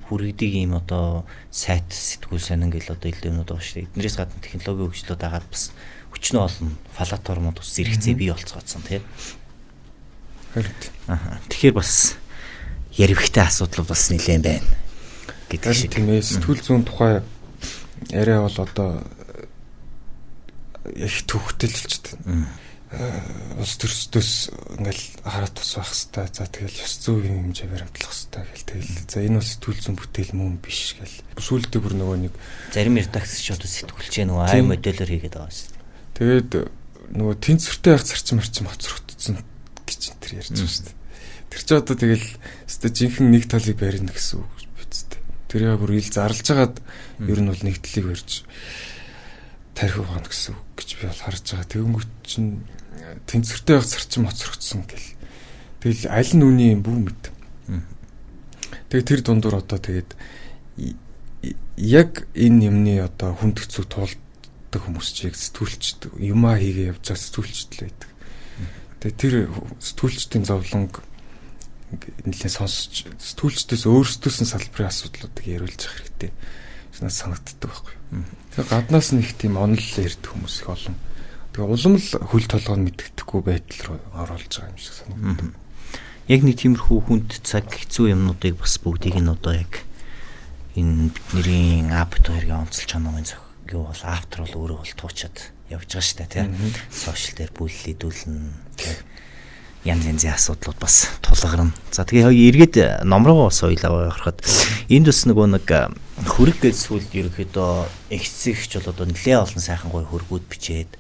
A: хүргэдэг юм одоо сайт сэтгүүл сонин гэл одоо илүү юмнууд байгаа шүү дээ. Эднэрээс гадна технологийн хөгжлүүд агаад бас өчнөө олон платформуд ус зэрэгцээ бий болцгоодсон тийм.
B: Харин.
A: Аа. Тэгэхээр бас ярвхтай асуудал бас нэлээд байна гэдэг шиг.
B: Тийм ээ. Сэтгүүл зүүн тухай яриа бол одоо их төвхтэй л болчиход байна. Улс төрчдөөс ингээл хараа тус байх хэвээр. За тэгэл ёс зүйн хэмжээ баримтлах хэвээр гэл тэгэл. За энэ бол сэтгүүл зүйн бүтээл мөн биш гэл. Сүүлдээ бүр нөгөө нэг
A: зарим редакц ч одоо сэтгүүлчээ нөгөө ай моделоор хийгээд байгаа шүү дээ.
B: Тэгээд нөгөө тэнцвэртэй байх зарчим марчим хоцрогдсон гэж энэ төр ярьж байгаа шүү дээ. Тэр чи одоо тэгэл өстой жинхэнэ нэг талыг барина гэсэн үг биз дээ. Тэр яа бүр ил зарлж хагаад ер нь бол нэг талыг барьж тарих ухаан гэсэн үг гэж би бол харж байгаа. Тэгэнгүүт чинь тэнцвэртэй байх зарчим хоцрогдсон гэл. Тэгэл аль нь үний юм бүү мэд. Тэгээ тэр дундуур одоо тэгээд яг энэ юмны одоо хүнд хэцүү туулдаг хүмүүс чиг сэтгүүлчд юмаа хийгээ явж байгаа сэтгүүлчд л байдаг. Тэгээ тэр сэтгүүлчдийн зовлонг нэлээд сонсч сэтгүүлчдээс өөрсдөөс нь салбарын асуудлуудыг яриулж явах хэрэгтэй. Надад санагддаг байхгүй. Тэгээ гаднаас нь их тийм онол ярьдаг хүмүүс их олон. Тэгээ улам л хөл толгой нь мэддэхгүй байдал руу оруулж байгаа юм шиг санагддаг.
A: Яг нэг тиймэрхүү хүнд цаг хэцүү юмнуудыг бас бүгдийг нь одоо яг энэ бидний апт хоёрын онцолж номын юу бол автор бол өөрөө бол туучаад явж байгаа шүү дээ тийм. Сошиал дээр бүлэлдүүлнэ. Янз янзын асуудлууд бас тулгарна. За тэгээ эргээд ном руу бас хоёлаа ороход энд бас нөгөө нэг хөрөг гэж сүлд ерөнхийдөө эгцэгч бол одоо нэлээ олон сайхан гоё хөргүүд бичээд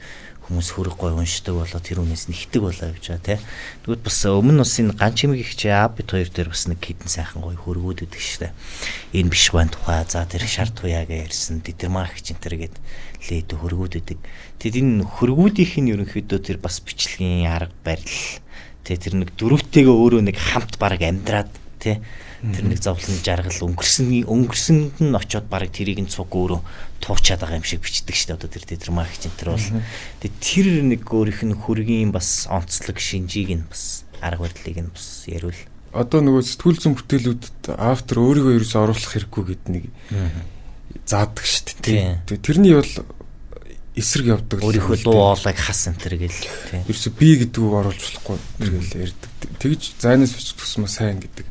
A: хүмүүс хөрөг гоё уншдаг болоо тэр хүнээс нэгдэг болоо явж байгаа тий. Тэгвэл бас өмнө нь бас энэ ган чимэг их чи А бит хоёр дээр бас нэг хідэн сайхан гоё хөргүүд өгдөг штэ. Энэ биш байн тухай за тэр шар туяа гэж ярьсан дидэрмаа их чинь тэр гээд лээд хөргүүд өгдөг. Тэгэд энэ хөргүүдийнх нь ерөнхийдөө тэр бас бичлэгийн арга барил тий тэр нэг дөрөвтэйгээ өөрөө нэг хамт бараг амьдраад тий тэр нэг зовлон жаргал өнгөрсөнд нь очиод бараг тэрийг нь цуг өөрөө туучаад байгаа юм шиг бичдэг шүү дээ. Одоо тэр дидэрмаа их чинь тэр бол тэр нэг өөрийнх нь хөргийн бас онцлог шинжийг нь бас арга барилыг нь бас яриул.
B: Одоо нөгөө сэтгүүл зүйн бүтээлүүдэд автор өөрийгөө ерөөсөө оруулах хэрэггүй гэдэг нэг заадаг шүү дээ. Тэрний бол эсрэг явдаг.
A: Өөрийнхөө дуу хоолойг хас энэ төр гэл
B: тийм. Ерөөсөө би гэдэг үг оруулж болохгүй тэгэл ярьдаг. Тэгж зайнаас бичих тусмаа сайн гэдэг.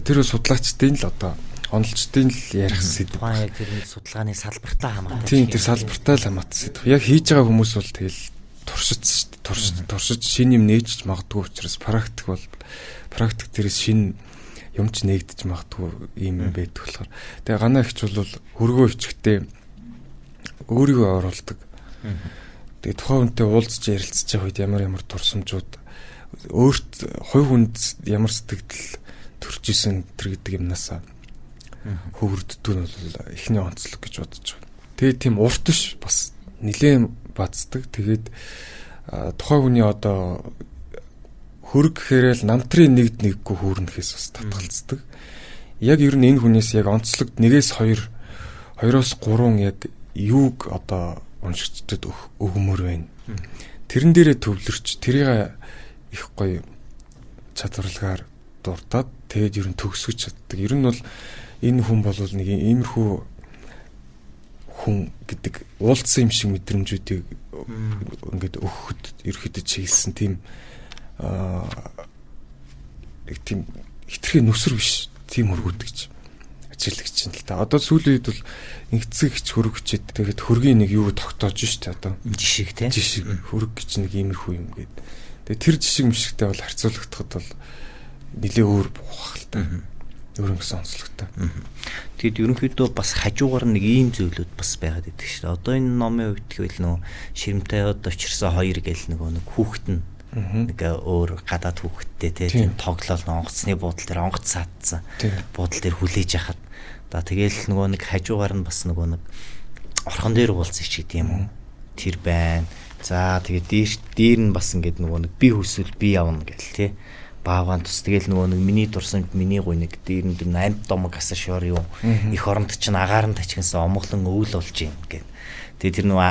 B: Тэр судлаачдын л одоо онолчдын л ярих сэдв.
A: Тухайн яг тэр нэг судалгааны салбартаа хамаатай.
B: Тийм тэр салбартаа л хамаатай сэдв. Яг хийж байгаа хүмүүс бол тэгэл туршиж шүү дээ. Туршиж шинэ юм нээжж магадгүй учраас практик бол практик дээрээс шинэ юм ч нээгдэж магадгүй юм юм байдаг болохоор. Тэгээ ганаа ихч бол хөргөө өчгтэй өөрийгөө оруулдаг. Тэгээ тухайн хүнтэй уулзч ярилцж байгаа үед ямар ямар турсамжууд өөрт хувь хүнд ямар сэтгэл төрж исэн тэр гэдэг юмнасаа хөвөрддөг нь бол эхний онцлог гэж бодож байгаа. Тэгээ тийм урт биш бас нэлээд бацдаг. Тэгээд тухайн хүний одоо хөрөг гэхээрэл намтрын нэгд нэггүй хүүрнэхээс бас татгалздаг. Яг ер нь энэ хүнээс яг онцлог 1-ээс 2, 2-оос 3 яг юуг одоо уншигчдад өгмөр байна. Тэрэн дээрээ төвлөрч тэрийг их гоё чадварлагаар дуртаад тэгээд ер нь төгсгөж чаддаг. Ер нь бол энэ хүн бол нэг иймэрхүү хүн гэдэг уулзсан юм шиг мэдрэмжүүдийг ингээд өгөхөд ерөөхдөө чиглэсэн тийм яг тийм хитрхи нүсэр биш тийм хөргүүд гэж ажиглагч юм л та. Одоо сүүлийн үед бол ингэцэг хич хөргөчээд тэгээд хөргийн нэг юу тогтоож штэ одоо.
A: Жишг тийм.
B: Жишг хөрг гэж нэг иймэрхүү юм гээд. Тэгээд тэр жишг мшигтэй бол харьцуулагдахад бол нэлээ өөр буух л та. Өөр юмсан онцлогтой.
A: Тэгэд ерөнхийдөө бас хажуугаар нэг ийм зүйлүүд бас байгаад идэг шүү дээ. Одоо энэ номын хувьд гэвэл нөө ширмтэй очирсан хоёр гэл нөгөө нэг хүүхэд нь нэг өөр гадаад хүүхэдтэй тийм тоглоол онгоцны буудал дээр онгоц саадсан. Буудал дээр хүлээж яхад. За тэгэл нөгөө нэг хажуугаар нь бас нөгөө нэг орхон дээр уулзах ч гэдэг юм уу. Тэр байна. За тэгээ дээр нь бас ингээд нөгөө нэг би хүсвэл би явна гэл тий. Баавгаан тус тэгэл нөгөө нэг миний дурсамж миний гуйныг дээр нь амьд домог асар шор юу их оронд чинь агаар нь тачигнсан омглон өвөл болж юм гэд. Тэгээ тэр нөгөө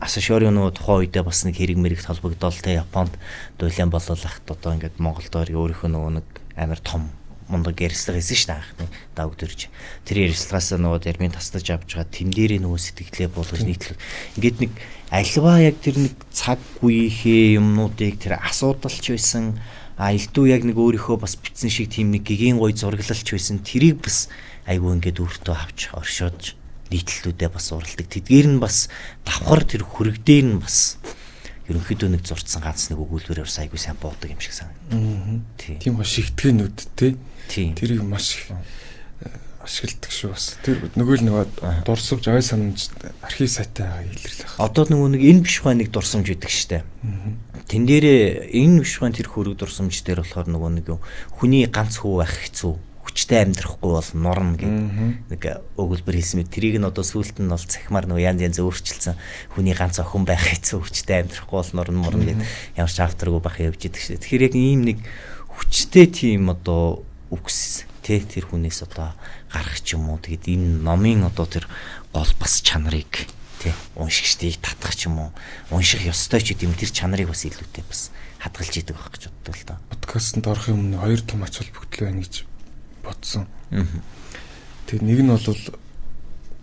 A: Асашори нөгөө тухайн үедээ бас нэг хэрэг мэрэгт холбогдоол те Японд дуулиан болол ахт одоо ингээд Монголд өөрийнхөө нөгөө нэг амар том мундаг ярилцлага хийсэн шүү дээ анхны давг дөрж. Тэр ярилцлагаас нөгөө дэрмийн тастаж авч байгаа тэн дээрээ нөгөө сэтгэлээ буулгаж нийтлэл. Ингээд нэг альва яг тэр нэг цаг үеийнхээ юмнуудыг тэр асуудалч байсан а элдүү яг нэг өөрийнхөө бас бичсэн шиг тийм нэг гэгийн гой зураглалч байсан тэрийг бас айгүй ингээд өөртөө авч оршиодж нийтлэлүүдээ бас уралдаг. Тэдгээр нь бас давхар тэр хөрөг дээр нь бас ерөнхийдөө нэг зурцсан ганц нэг өгүүлбэрээр бас айгүй сайн буудаг юм шиг
B: санагдав. Тийм го шигтгэнүүд тий. Тэрийг маш их ашигладаг шүү бас. Тэр нөгөө л нөгөө дурсамж ой санамж архив сайтай байгаа илэрлэх.
A: Одоо нөгөө нэг энэ биш хай нэг дурсамж байдаг штэ. Тэн дээрээ энэ биш хайн тэр хөрөг дурсамж дээр болохоор нөгөө нэг юм хүний ганц хүү байх хэцүү хүчтэй амьдрахгүй бол нурна гэд нэг өгүүлбэр хэлсэн мэт тэрийг нь одоо сүүлд нь бол цахимаар нөгөө янз янз өөрчилсөн хүний ганц охин байх хэцүү хүчтэй амьдрахгүй бол нурна мурна гэд ямар ч авторгүй байх явж идэг шээ. Тэгэхээр яг ийм нэг хүчтэй тийм одоо үгс тэ тэр хүнээс одоо гарах ч юм уу тэгэд энэ номын одоо тэр гол бас чанарыг тэ уншигчдыг татах ч юм уу унших ёстой ч гэдэм тэр чанарыг бас илүүтэй бас хадгалж идэг байх гэж боддог л доо.
B: Подкастт орох юм хоёр том ач холбогдол байна гэж бодсон. Тэгээд нэг нь бол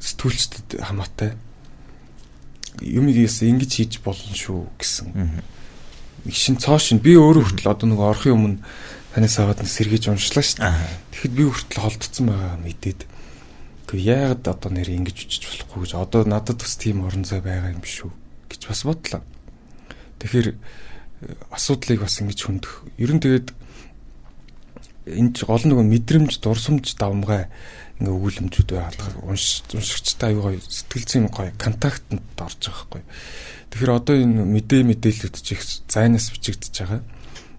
B: сэтгүүлчдэд хамаатай юмыг ингэж хийж болно шүү гэсэн. Нэг шин цоо шин би өөрөө хүртэл одоо нөгөө орохын өмнө танаас аваад нэг сэргийж уншлаа шүү дээ. Тэгэхэд би хүртэл холдсон байгаа мэдээд. Гэхдээ яагаад одоо нэр ингэж үчиж болохгүй гэж одоо надад бас тийм орон зай байгаа юм биш үү гэж бас бодлоо. Тэгэхээр асуудлыг бас ингэж хөндөх. Ер нь тэгээд энэ ч гол нөгөө мэдрэмж, дурсамж, давмгай ингээ өгүүлэмжүүд байгаа. Уншигчтай аюу гоё сэтгэл зүйн гоё контактанд орж байгаа байхгүй. Тэгэхээр одоо энэ мэдээлэлүүд чи их зайнаас бичигдэж байгаа.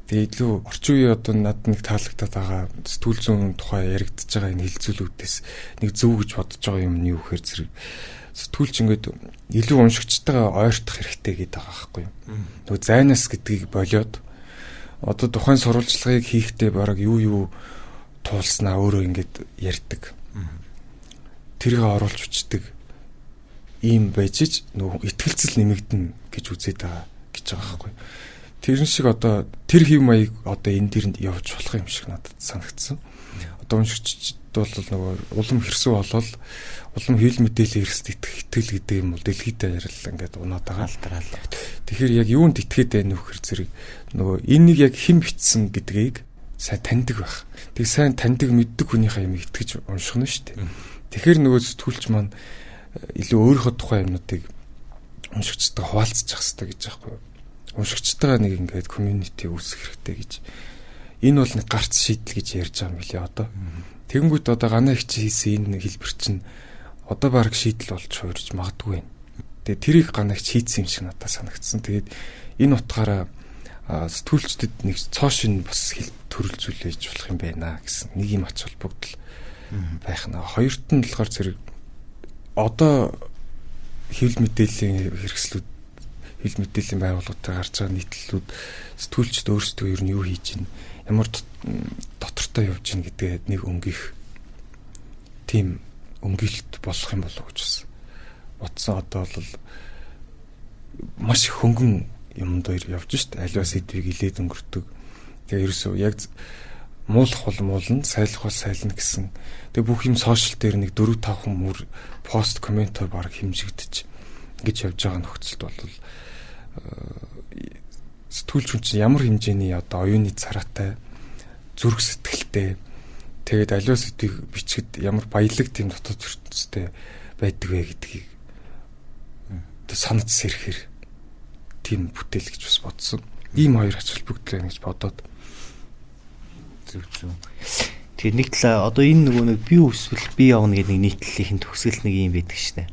B: Тэгээ илүү орчин үеийн одоо над нэг таалагдаад байгаа сэтгүүл зүйн тухай яригдж байгаа энэ хилцүүлүүдээс нэг зөв гэж бодож байгаа юм нь юу гэхээр зэрэг сэтгүүлч ингээд илүү уншигчтайгаа ойртох хэрэгтэй гэдэг байгаа байхгүй юу. Нөгөө зайнаас гэдгийг болиод одоо тухайн сурвалжлагыг хийхдээ бараг юу туулснаа өөрөө ингээд ярьдаг. Тэрийг оруулж өчтдөг. Ийм байж ич нөгөө итгэлцэл нэмэгдэнэ гэж үзээд байгаа гэж байгаа байхгүй. Тэрэн шиг одоо тэр хэв маяг одоо энэ дэр явж болох юм шиг надад санагдсан. Одоо уншигчд бол нөгөө улам хэрсүү болол улам хэвлэл мэдээллийн хэрэгсэлд итгэх итгэл гэдэг юм бол дэлхийд даяарл ингээд унаад байгаа.
A: Алдараал.
B: Тэгэхээр яг юунд итгээд байна вэ гэхэр зэрэг нөгөө энийг яг хэн бичсэн гэдгийг сайн таньдаг байх. Тэг сайн таньдаг мэддэг хүнийхээ юм итгэж унших нь шүү дээ. Тэгэхээр нөгөө сэтгүүлч маань илүү өөрийнхөө тухай юмнуудыг уншигчдаа хуваалцчих хэрэгтэй гэж байхгүй юу? Уншигчтайгаа нэг ингээд community үүсгэх хэрэгтэй гэж. Энэ бол нэг гарц шийдэл гэж ярьж байгаа юм билээ одоо. Тэгэнгүүт одоо ганаа их чи хийсэн энэ хэлбэр чинь одоо баг шийдэл болж хуурж магадгүй байна. Тэгээ тэрийг ганаа их хийцэн юм шиг надад санагдсан. Тэгээд энэ утгаараа сэтгүүлчдэд нэг цоо шин бас хэл төрөл зүйлээж болох юм байна гэсэн нэг юм ач холбогдол байх нь. Хоёрт нь болохоор зэрэг одоо хэвлэл мэдээллийн хэрэгслүүд хэвлэл мэдээллийн байгууллагуудаар гарч байгаа нийтлэлүүд сэтгүүлчд өөрсдөө ер нь юу хийж байна ямар дотортой явж байна гэдгээ нэг өнгөх тийм өнгөлт болох юм болов уу гэж бас бодсон. Одоо бол маш их хөнгөн юм дээр явж шít. Аливаа сэдвийг илээд өнгөрдөг. Тэгээ ерөөсөө яг муулах бол муулна, сайлах бол сайлна гэсэн. Тэгээ бүх юм сошиал дээр нэг 4-5 хүн мөр пост комментоор баг хэмжигдэж ингэж явж байгаа нөхцөлд бол сэтгүүлч хүн чинь ямар хэмжээний одоо оюуны цараатай, зүрх сэтгэлтэй, тэгээд аливаа сэдвийг бичгэд ямар баялаг тийм дотоод ертөнцтэй байдаг вэ гэдгийг одоо санаж сэрэхээр тийм бүтээл гэж бас бодсон. Ийм хоёр ач холбогдол байна гэж бодоод.
A: Зөв зөв. Тэгэхээр нэг талаа одоо энэ нөгөө нэг би өсвөл би явна гэдэг нэг нийтлэлийн төгсгөл нэг юм байдаг шнэ.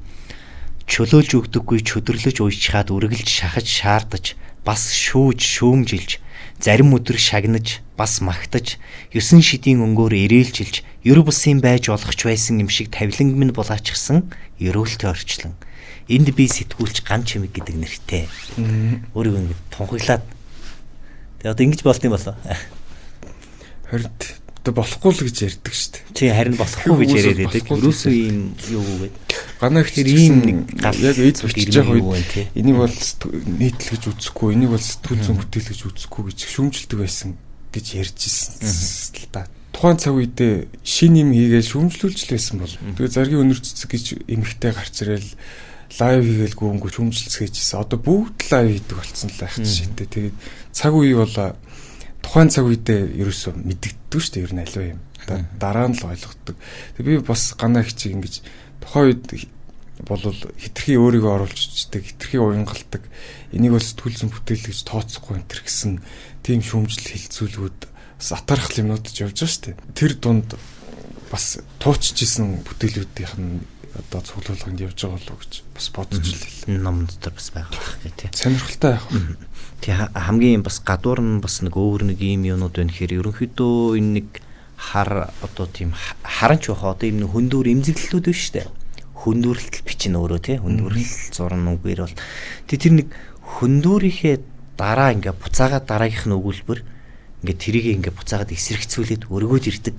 A: Чөлөөлж өгдөггүй чөдөрлөж уйчхаад үргэлж шахаж шаардаж бас шүүж шүүмжилж зарим өдөр шагнаж бас магтаж 9 шидийн өнгөөр ирээлжилж ер бусын байж болох ч байсан юм шиг тавиланг минь булаачихсан ерөөлтэй орчлон. Энд би сэтгүүлч ган чимэг гэдэг нэртэй. Өөрийгөө ингэ тунхаглаад. Тэгээ одоо ингэж болт юм болоо.
B: Харин одоо болохгүй л гэж ярьдаг шүү дээ.
A: Чи харин болохгүй гэж яриад байдаг. Ерөөсөө ийм юу гээд.
B: Ганаа их
A: ийм нэг гал
B: яг эд бичиж байгаа үед энийг бол нийтлэл гэж үзэхгүй, энийг бол сэтгүүл зүйн бүтээл гэж үзэхгүй гэж шүүмжилдэг байсан гэж ярьж ирсэн л та. Тухайн цаг үедээ шинэ юм хийгээл шүүмжлүүлж л байсан бол. Тэгээ заргийн өнөр цэцэг гэж эмэгтэй гарч ирээл live хийгээл гүөнгүү шүүмжилцгээжсэн. Одоо бүгд live хийдэг болсон л байх жишээтэй. Тэгээд цаг үе бол тухайн цаг үедээ ерөөсөө мэдэгддэг шүү дээ. Ер нь аливаа юм. Дараа нь л ойлгодог. Тэгээд би бас ганаа хичиг ингэж тухайн үед болвол хитрхи өөрийгөө оруулж ичдэг, хитрхи уянгалдаг. Энийг бол сэтгүүл зүйн бүтээл гэж тооцохгүй энэ төр гэсэн тийм шүүмжил хилцүүлгүүд бас атаархал юмнууд ч явж байгаа шүү дээ. Тэр дунд бас туучж исэн бүтээлүүдийнх нь одоо цуглуулганд явж байгаа болов уу гэж бас бодож л
A: хэлээ. Ном дотор бас байгаа байх гэх тий.
B: Сонирхолтой байх.
A: Тий, хамгийн бас гадуур нь бас нэг өөр нэг ийм юмнууд байна гэхээр ерөнхийдөө энэ нэг хар одоо тийм харанч байх одоо ийм нэг хөндүүр эмзэглэлүүд байна шүү дээ. Хөндүүрлэл бичнэ өөрөө тий. Хөндүүрлэл зурна үгээр бол тий тэр нэг хөндүүрийнхээ дараа ингээ буцаагаад дараагийнх нь өгүүлбэр ингээ тэрийг ингээ буцаагаад эсрэгцүүлээд өргөөд ирдэг.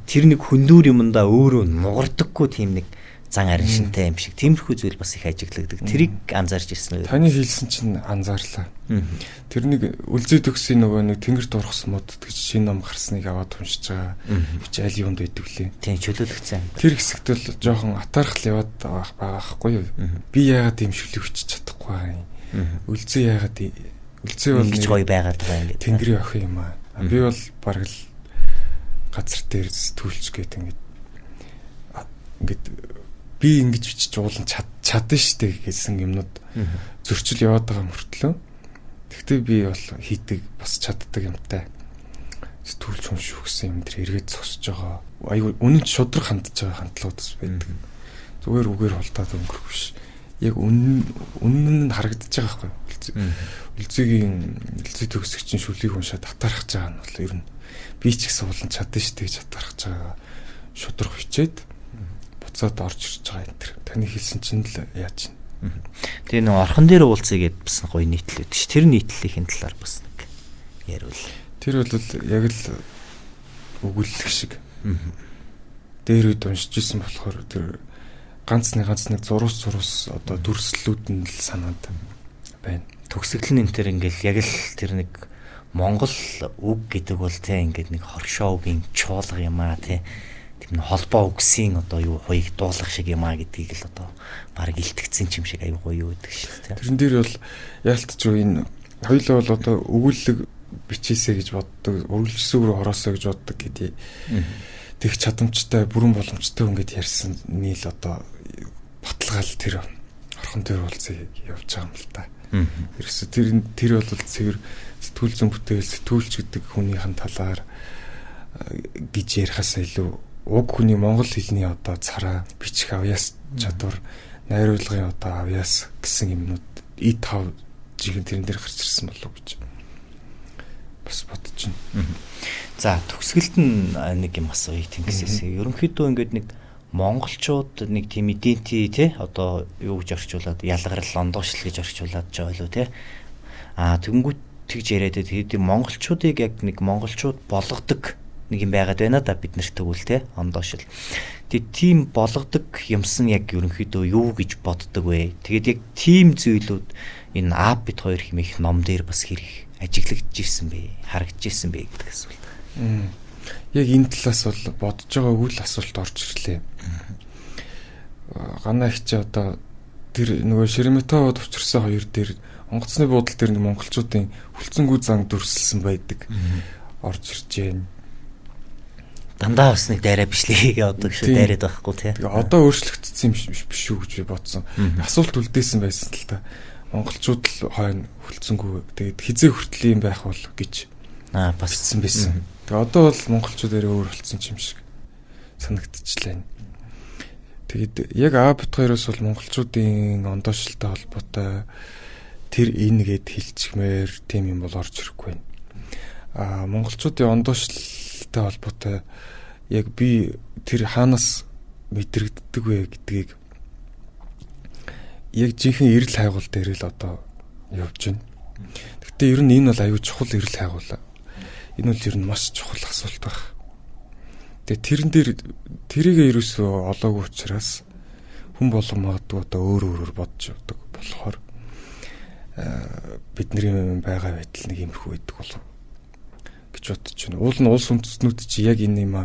A: Тэр нэг хөндүүр юмдаа өөрөө нугардаггүй тийм нэг зан арин шинтэй юм шиг тиймэрхүү зүйл бас их ажиглагддаг. Тэрийг анзаарч ирсэн үү?
B: Таны хэлсэн чинь анзаарлаа. Тэр нэг үлзий төгсийн нөгөө нэг тэнгэр дургсан мод гэж шинэ ном гарсныг аваад уншиж байгаа. Бич аль юунд байдаг лээ.
A: Тийм чөлөөлөгдсөн.
B: Тэр хэсэгт бол жоохон атаархал яваад байгаа байхгүй юу? Би яагаад ийм шүлэг бичиж чадахгүй байгаа юм? Үлзий яагаад үлзий бол
A: ингэж гоё байгаад байгаа юм
B: гэдэг. Тэнгэрийн охин юм аа. Би бол бараг л газар дээр сэтгүүлч гээд ингээд би ингэж бичиж уулан чадна штэ гэсэн юмнууд зөрчил яваад байгаа мөртлөө. Тэгтээ би бол хийдэг бас чаддаг юмтай сэтгүүлч хүн шүү гэсэн юм дээр эргээд зогсож байгаа. Айгу үнэн ч шудраг хандж байгаа хандлагууд бас байдаг. Зүгээр үгээр хултаад өнгөрөх биш. Яг үнэн нь харагдаж байгаа байхгүй. Үлзийгийн үлзий төгсөгчийн шүлгийг уншаад татархаж байгаа нь бол ер нь би ч гэсэн уулан чадна штэ гэж татархаж байгаа шудраг бичээд буцаад орж ирж байгаа энэ төр. Таны хэлсэн чинь л яаж
A: юм. Тэгээ нэг орхон дээр уулзъя гэдээ бас гоё нийтлэл өгдөг ш. Тэр нийтлэлийн талаар бас нэг яриул.
B: Тэр бол яг л өгүүлэх шиг. Дээр үед уншиж исэн болохоор тэр ганц нэг зурус одоо дүрслэлүүд нь л санаад байна.
A: Төгсгөл нь энэ төр ингээл яг л тэр нэг Монгол үг гэдэг бол те ингээд нэг хоршоо үгийн чуулга юм аа те. Тийм холбоо үгсийн одоо юу хуйг дуулах шиг юм аа гэдгийг л одоо баг илтгэцэн юм шиг аюу гоё юу гэдэг шүү дээ.
B: Тэрэн дээр бол яалтч энэ хоёулаа бол одоо өгүүлэг бичээсэ гэж боддог, үргэлжлэсүүг рүү ороосоо гэж боддог гэдэг. Тэг чадамжтай, бүрэн боломжтой ингээд ярьсан нийл одоо баталгаал тэр орхон дээр уулзъя явж байгаа юм л та. Ерөөсө тэр бол цэвэр сэтгүүл зүйн бүтээл, сэтгүүлч гэдэг хүнийхэн талаар гэж ярихаас илүү уг хүний монгол хэлний одоо цараа бичих авьяас чадвар, найруулгын одоо авьяас гэсэн юмнууд И5 жигэн тэрэн дээр гарч ирсэн болов гэж бас бодож байна.
A: За төгсгөлд нь нэг юм асууя Тэнгисээс. Ерөнхийдөө ингээд нэг монголчууд нэг тийм иденти те одоо юу гэж орчуулад ялгарл ондоошлол гэж орчуулад жаа илүү те. Аа тэгэнгүүт тэгж яриад тэгээд монголчуудыг яг нэг монголчууд болгодог нэг юм байгаад байна да бид нарт тэгвэл те ондоошл. Тэгээд тийм болгодог юмсан яг ерөнхийдөө юу гэж боддог вэ? Тэгээд яг тийм зүйлүүд энэ А бит хоёр хэмээх ном дээр бас хэрэг ажиглагдж ирсэн бэ? Харагдж ирсэн бэ гэдэг асуулт.
B: Яг энэ талаас бол бодож байгаагүй л асуулт орж ирлээ. Ганаа их чи одоо тэр нөгөө Шереметьевод учирсан хоёр дээр онгоцны буудал дээр нэг монголчуудын хүлцэнгүй зан дүрсэлсэн байдаг. Орж ирж байна.
A: Дандаа бас нэг дайраа бичлэгийг явдаг шүү дайраад байхгүй тий.
B: Тэгээ одоо өөрчлөгдсөн юм биш үү гэж би бодсон. Асуулт үлдээсэн байсан л та. Монголчууд л хойно хүлцэнгүй. Тэгээд хизээ хүртэл юм байх бол гэж
A: бас
B: бичсэн байсан. Тэгээ одоо бол монголчууд арай өөр болсон юм шиг санагдчихлаа. Тэгээд яг А бит хоёроос бол монголчуудын ондоошлолтой холбоотой тэр энэ гэд хэлчихмээр тийм юм бол орж ирэхгүй байна. Аа монголчуудын ондоошлолтой холбоотой яг би тэр хаанаас мэдрэгддэг вэ гэдгийг яг жинхэнэ эрэл хайгуул дээр л одоо явж байна. Гэхдээ ер нь энэ бол аюу чухал эрэл хайгуул. Энэ бол ер нь маш чухал асуулт байх. Тэгээ тэрэн дээр тэрийг ерөөсөө олоогүй учраас Хүн болгон магадгүй одоо өөр өөрөөр бодож явдаг болохоор бидний байгаа байтал нэг иймэрхүү байдаг болов гэж бодож байна. Уул нь улс үндэстнүүд чи яг энэ юм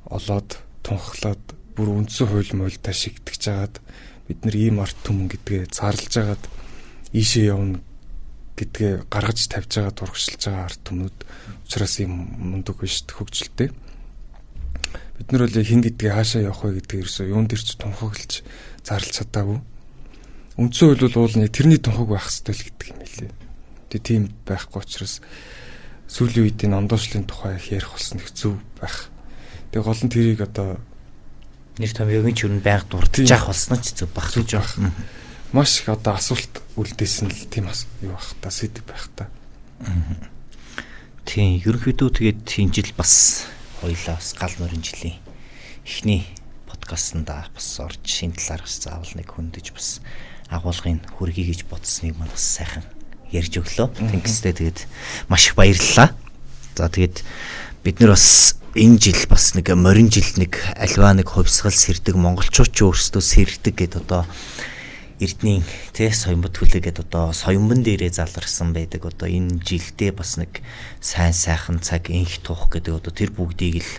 B: олоод тунхаглаад бүр үндсэн хууль муульдаа шигтгэж жагаад бид нар ийм ард түмэн гэдгээ зарлж жагаад ийшээ явна гэдгээ гаргаж тавьж байгаа дургшилж байгаа ард түмнүүд учраас ийм мундаг биш хөгжилтэй. Бид нар бол хин гэдгээ хаашаа явах вэ гэдгээ ерөөсөө юун дээр ч тунхаглаж зарлж чадаагүй. Үндсэн хууль бол уул нь тэрний тунхаг байх хэрэгтэй л гэдэг юм билээ. Тэгээ тийм байхгүй учраас сүүлийн үед энэ ондоошлын тухай их ярих болсон их зөв байх. Тэгээ гол нь тэрийг одоо
A: нэр томьёогийн ч юу байнга дурдж явах болсон ч зөв байх гэж байна.
B: Маш их одоо асуулт үлдээсэн л тийм бас юу байх та сэдв байх та.
A: Тийм, ерөнхийдөө тэгээд энэ жил бас хоёлаа бас гал морин жилийн эхний подкастнда бас орж энэ талаар бас заавал нэг хөндөж бас агуулгын хүргэе гэж бодсныг маань бас сайхан ярьж өглөө. Тэнгистэй тэгээд маш их баярлалаа. За тэгээд бид нар бас энэ жил бас нэг морин жил нэг альва нэг хувьсгал сэрдэг монголчууд ч өөрсдөө сэрдэг гэд одоо Эрдний тэ соёмбот хүлээгээд одоо соёмбон дээрээ заларсан байдаг. Одоо энэ жилдээ бас нэг сайн сайхан цаг инх тух гэдэг одоо тэр бүгдийг л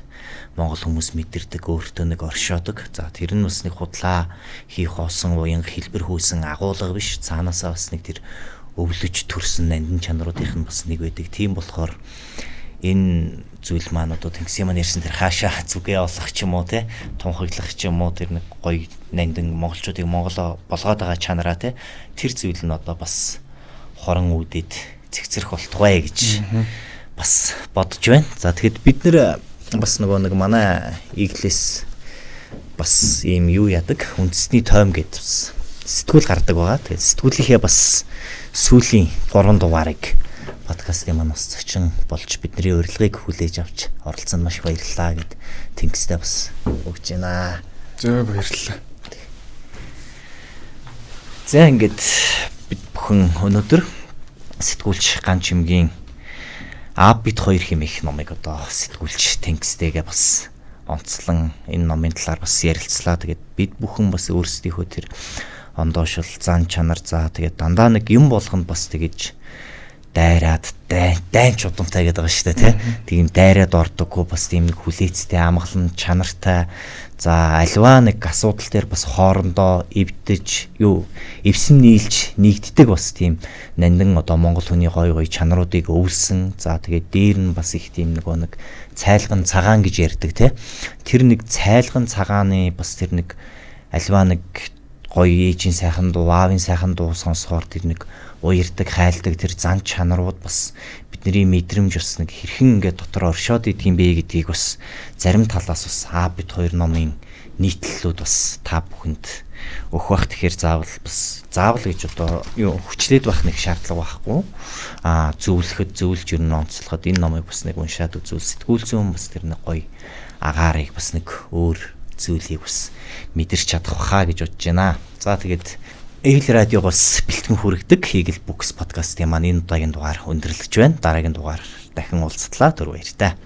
A: монгол хүмүүс мэдэрдэг, өөртөө нэг оршоодог. За тэр нь бас нэг худлаа хийх хоосон уянга хэлбэр хөөсөн агуулга биш. Цаанаасаа бас нэг тэр өвлөж төрсөн нандин чанаруудынх нь бас нэг байдаг. Тийм болохоор энэ зүйл маань одоо тэнгисийн маань ярьсан тэр хаашаа зүгээ олох ч юм уу те тунхаглах ч юм уу тэр нэг гоё нандин монголчуудыг монголоо болгоод байгаа чанараа те тэр зүйл нь одоо бас хорон үүдээд цэгцэрх болтугай гэж бас бодож байна. За тэгэхэд бид нэр бас нөгөө нэг манай иглээс бас ийм юу яадаг үндэсний тойм гэдээ бас сэтгүүл гардаг байгаа. Тэгээд сэтгүүлийнхээ бас сүүлийн 3 дугаарыг подкастын маань бас зочин болж бидний урилгыг хүлээж авч оролцсонд маш их баярлалаа гэд Тэнгистэй бас өгч байна.
B: Зөө баярлалаа.
A: За ингээд бид бүхэн өнөөдөр сэтгүүлч Ган Чимгийн Аав бит хоёр хэмээх номыг одоо сэтгүүлч Тэнгистэйгээ бас онцлон энэ номын талаар бас ярилцлаа. Тэгээд бид бүхэн бас өөрсдийнхөө тэр ондоошил зан чанар за тэгээд дандаа нэг юм болгонд бас тэгэж дайраад дайн ч удамтай гэдэг байгаа шүү дээ тий. Тийм дайраад ордоггүй бас тийм нэг хүлээцтэй амгалан чанартай за альва нэг асуудал дээр бас хоорондоо эвдэж юу эвсэн нийлж нэгддэг бас тийм нандин одоо монгол хүний гоё гоё чанаруудыг өвлсөн. За тэгээд дээр нь бас их тийм нөгөө нэг цайлган цагаан гэж ярьдаг тий. Тэр нэг цайлган цагааны бас тэр нэг альва нэг гоё ээжийн сайхан дуу, аавын сайхан дуу сонсохоор тэр нэг уярдаг, хайлдаг тэр зан чанарууд бас бидний мэдрэмж бас нэг хэрхэн ингээд дотор оршоод идэх юм бэ гэдгийг бас зарим талаас бас Аа бит хоёр номын нийтлэлүүд бас та бүхэнд өгөх бах. Тэгэхээр заавал бас заавал гэж одоо юу хүчлээд байх нэг шаардлага байхгүй. Аа зөвлөхөд зөвлөж ер нь онцлоход энэ номыг бас нэг уншаад үзвэл сэтгүүл зүүн бас тэр нэг гоё агаарыг бас нэг өөр зүйлийг бас мэдэрч чадах баха гэж бодож байна. За тэгээд Ээл радиогоос бэлтгэн хүргэдэг Eagle Books подкастын маань энэ удаагийн дугаар өндөрлөж байна. Дараагийн дугаар дахин уулзтлаа. Түр баяртай.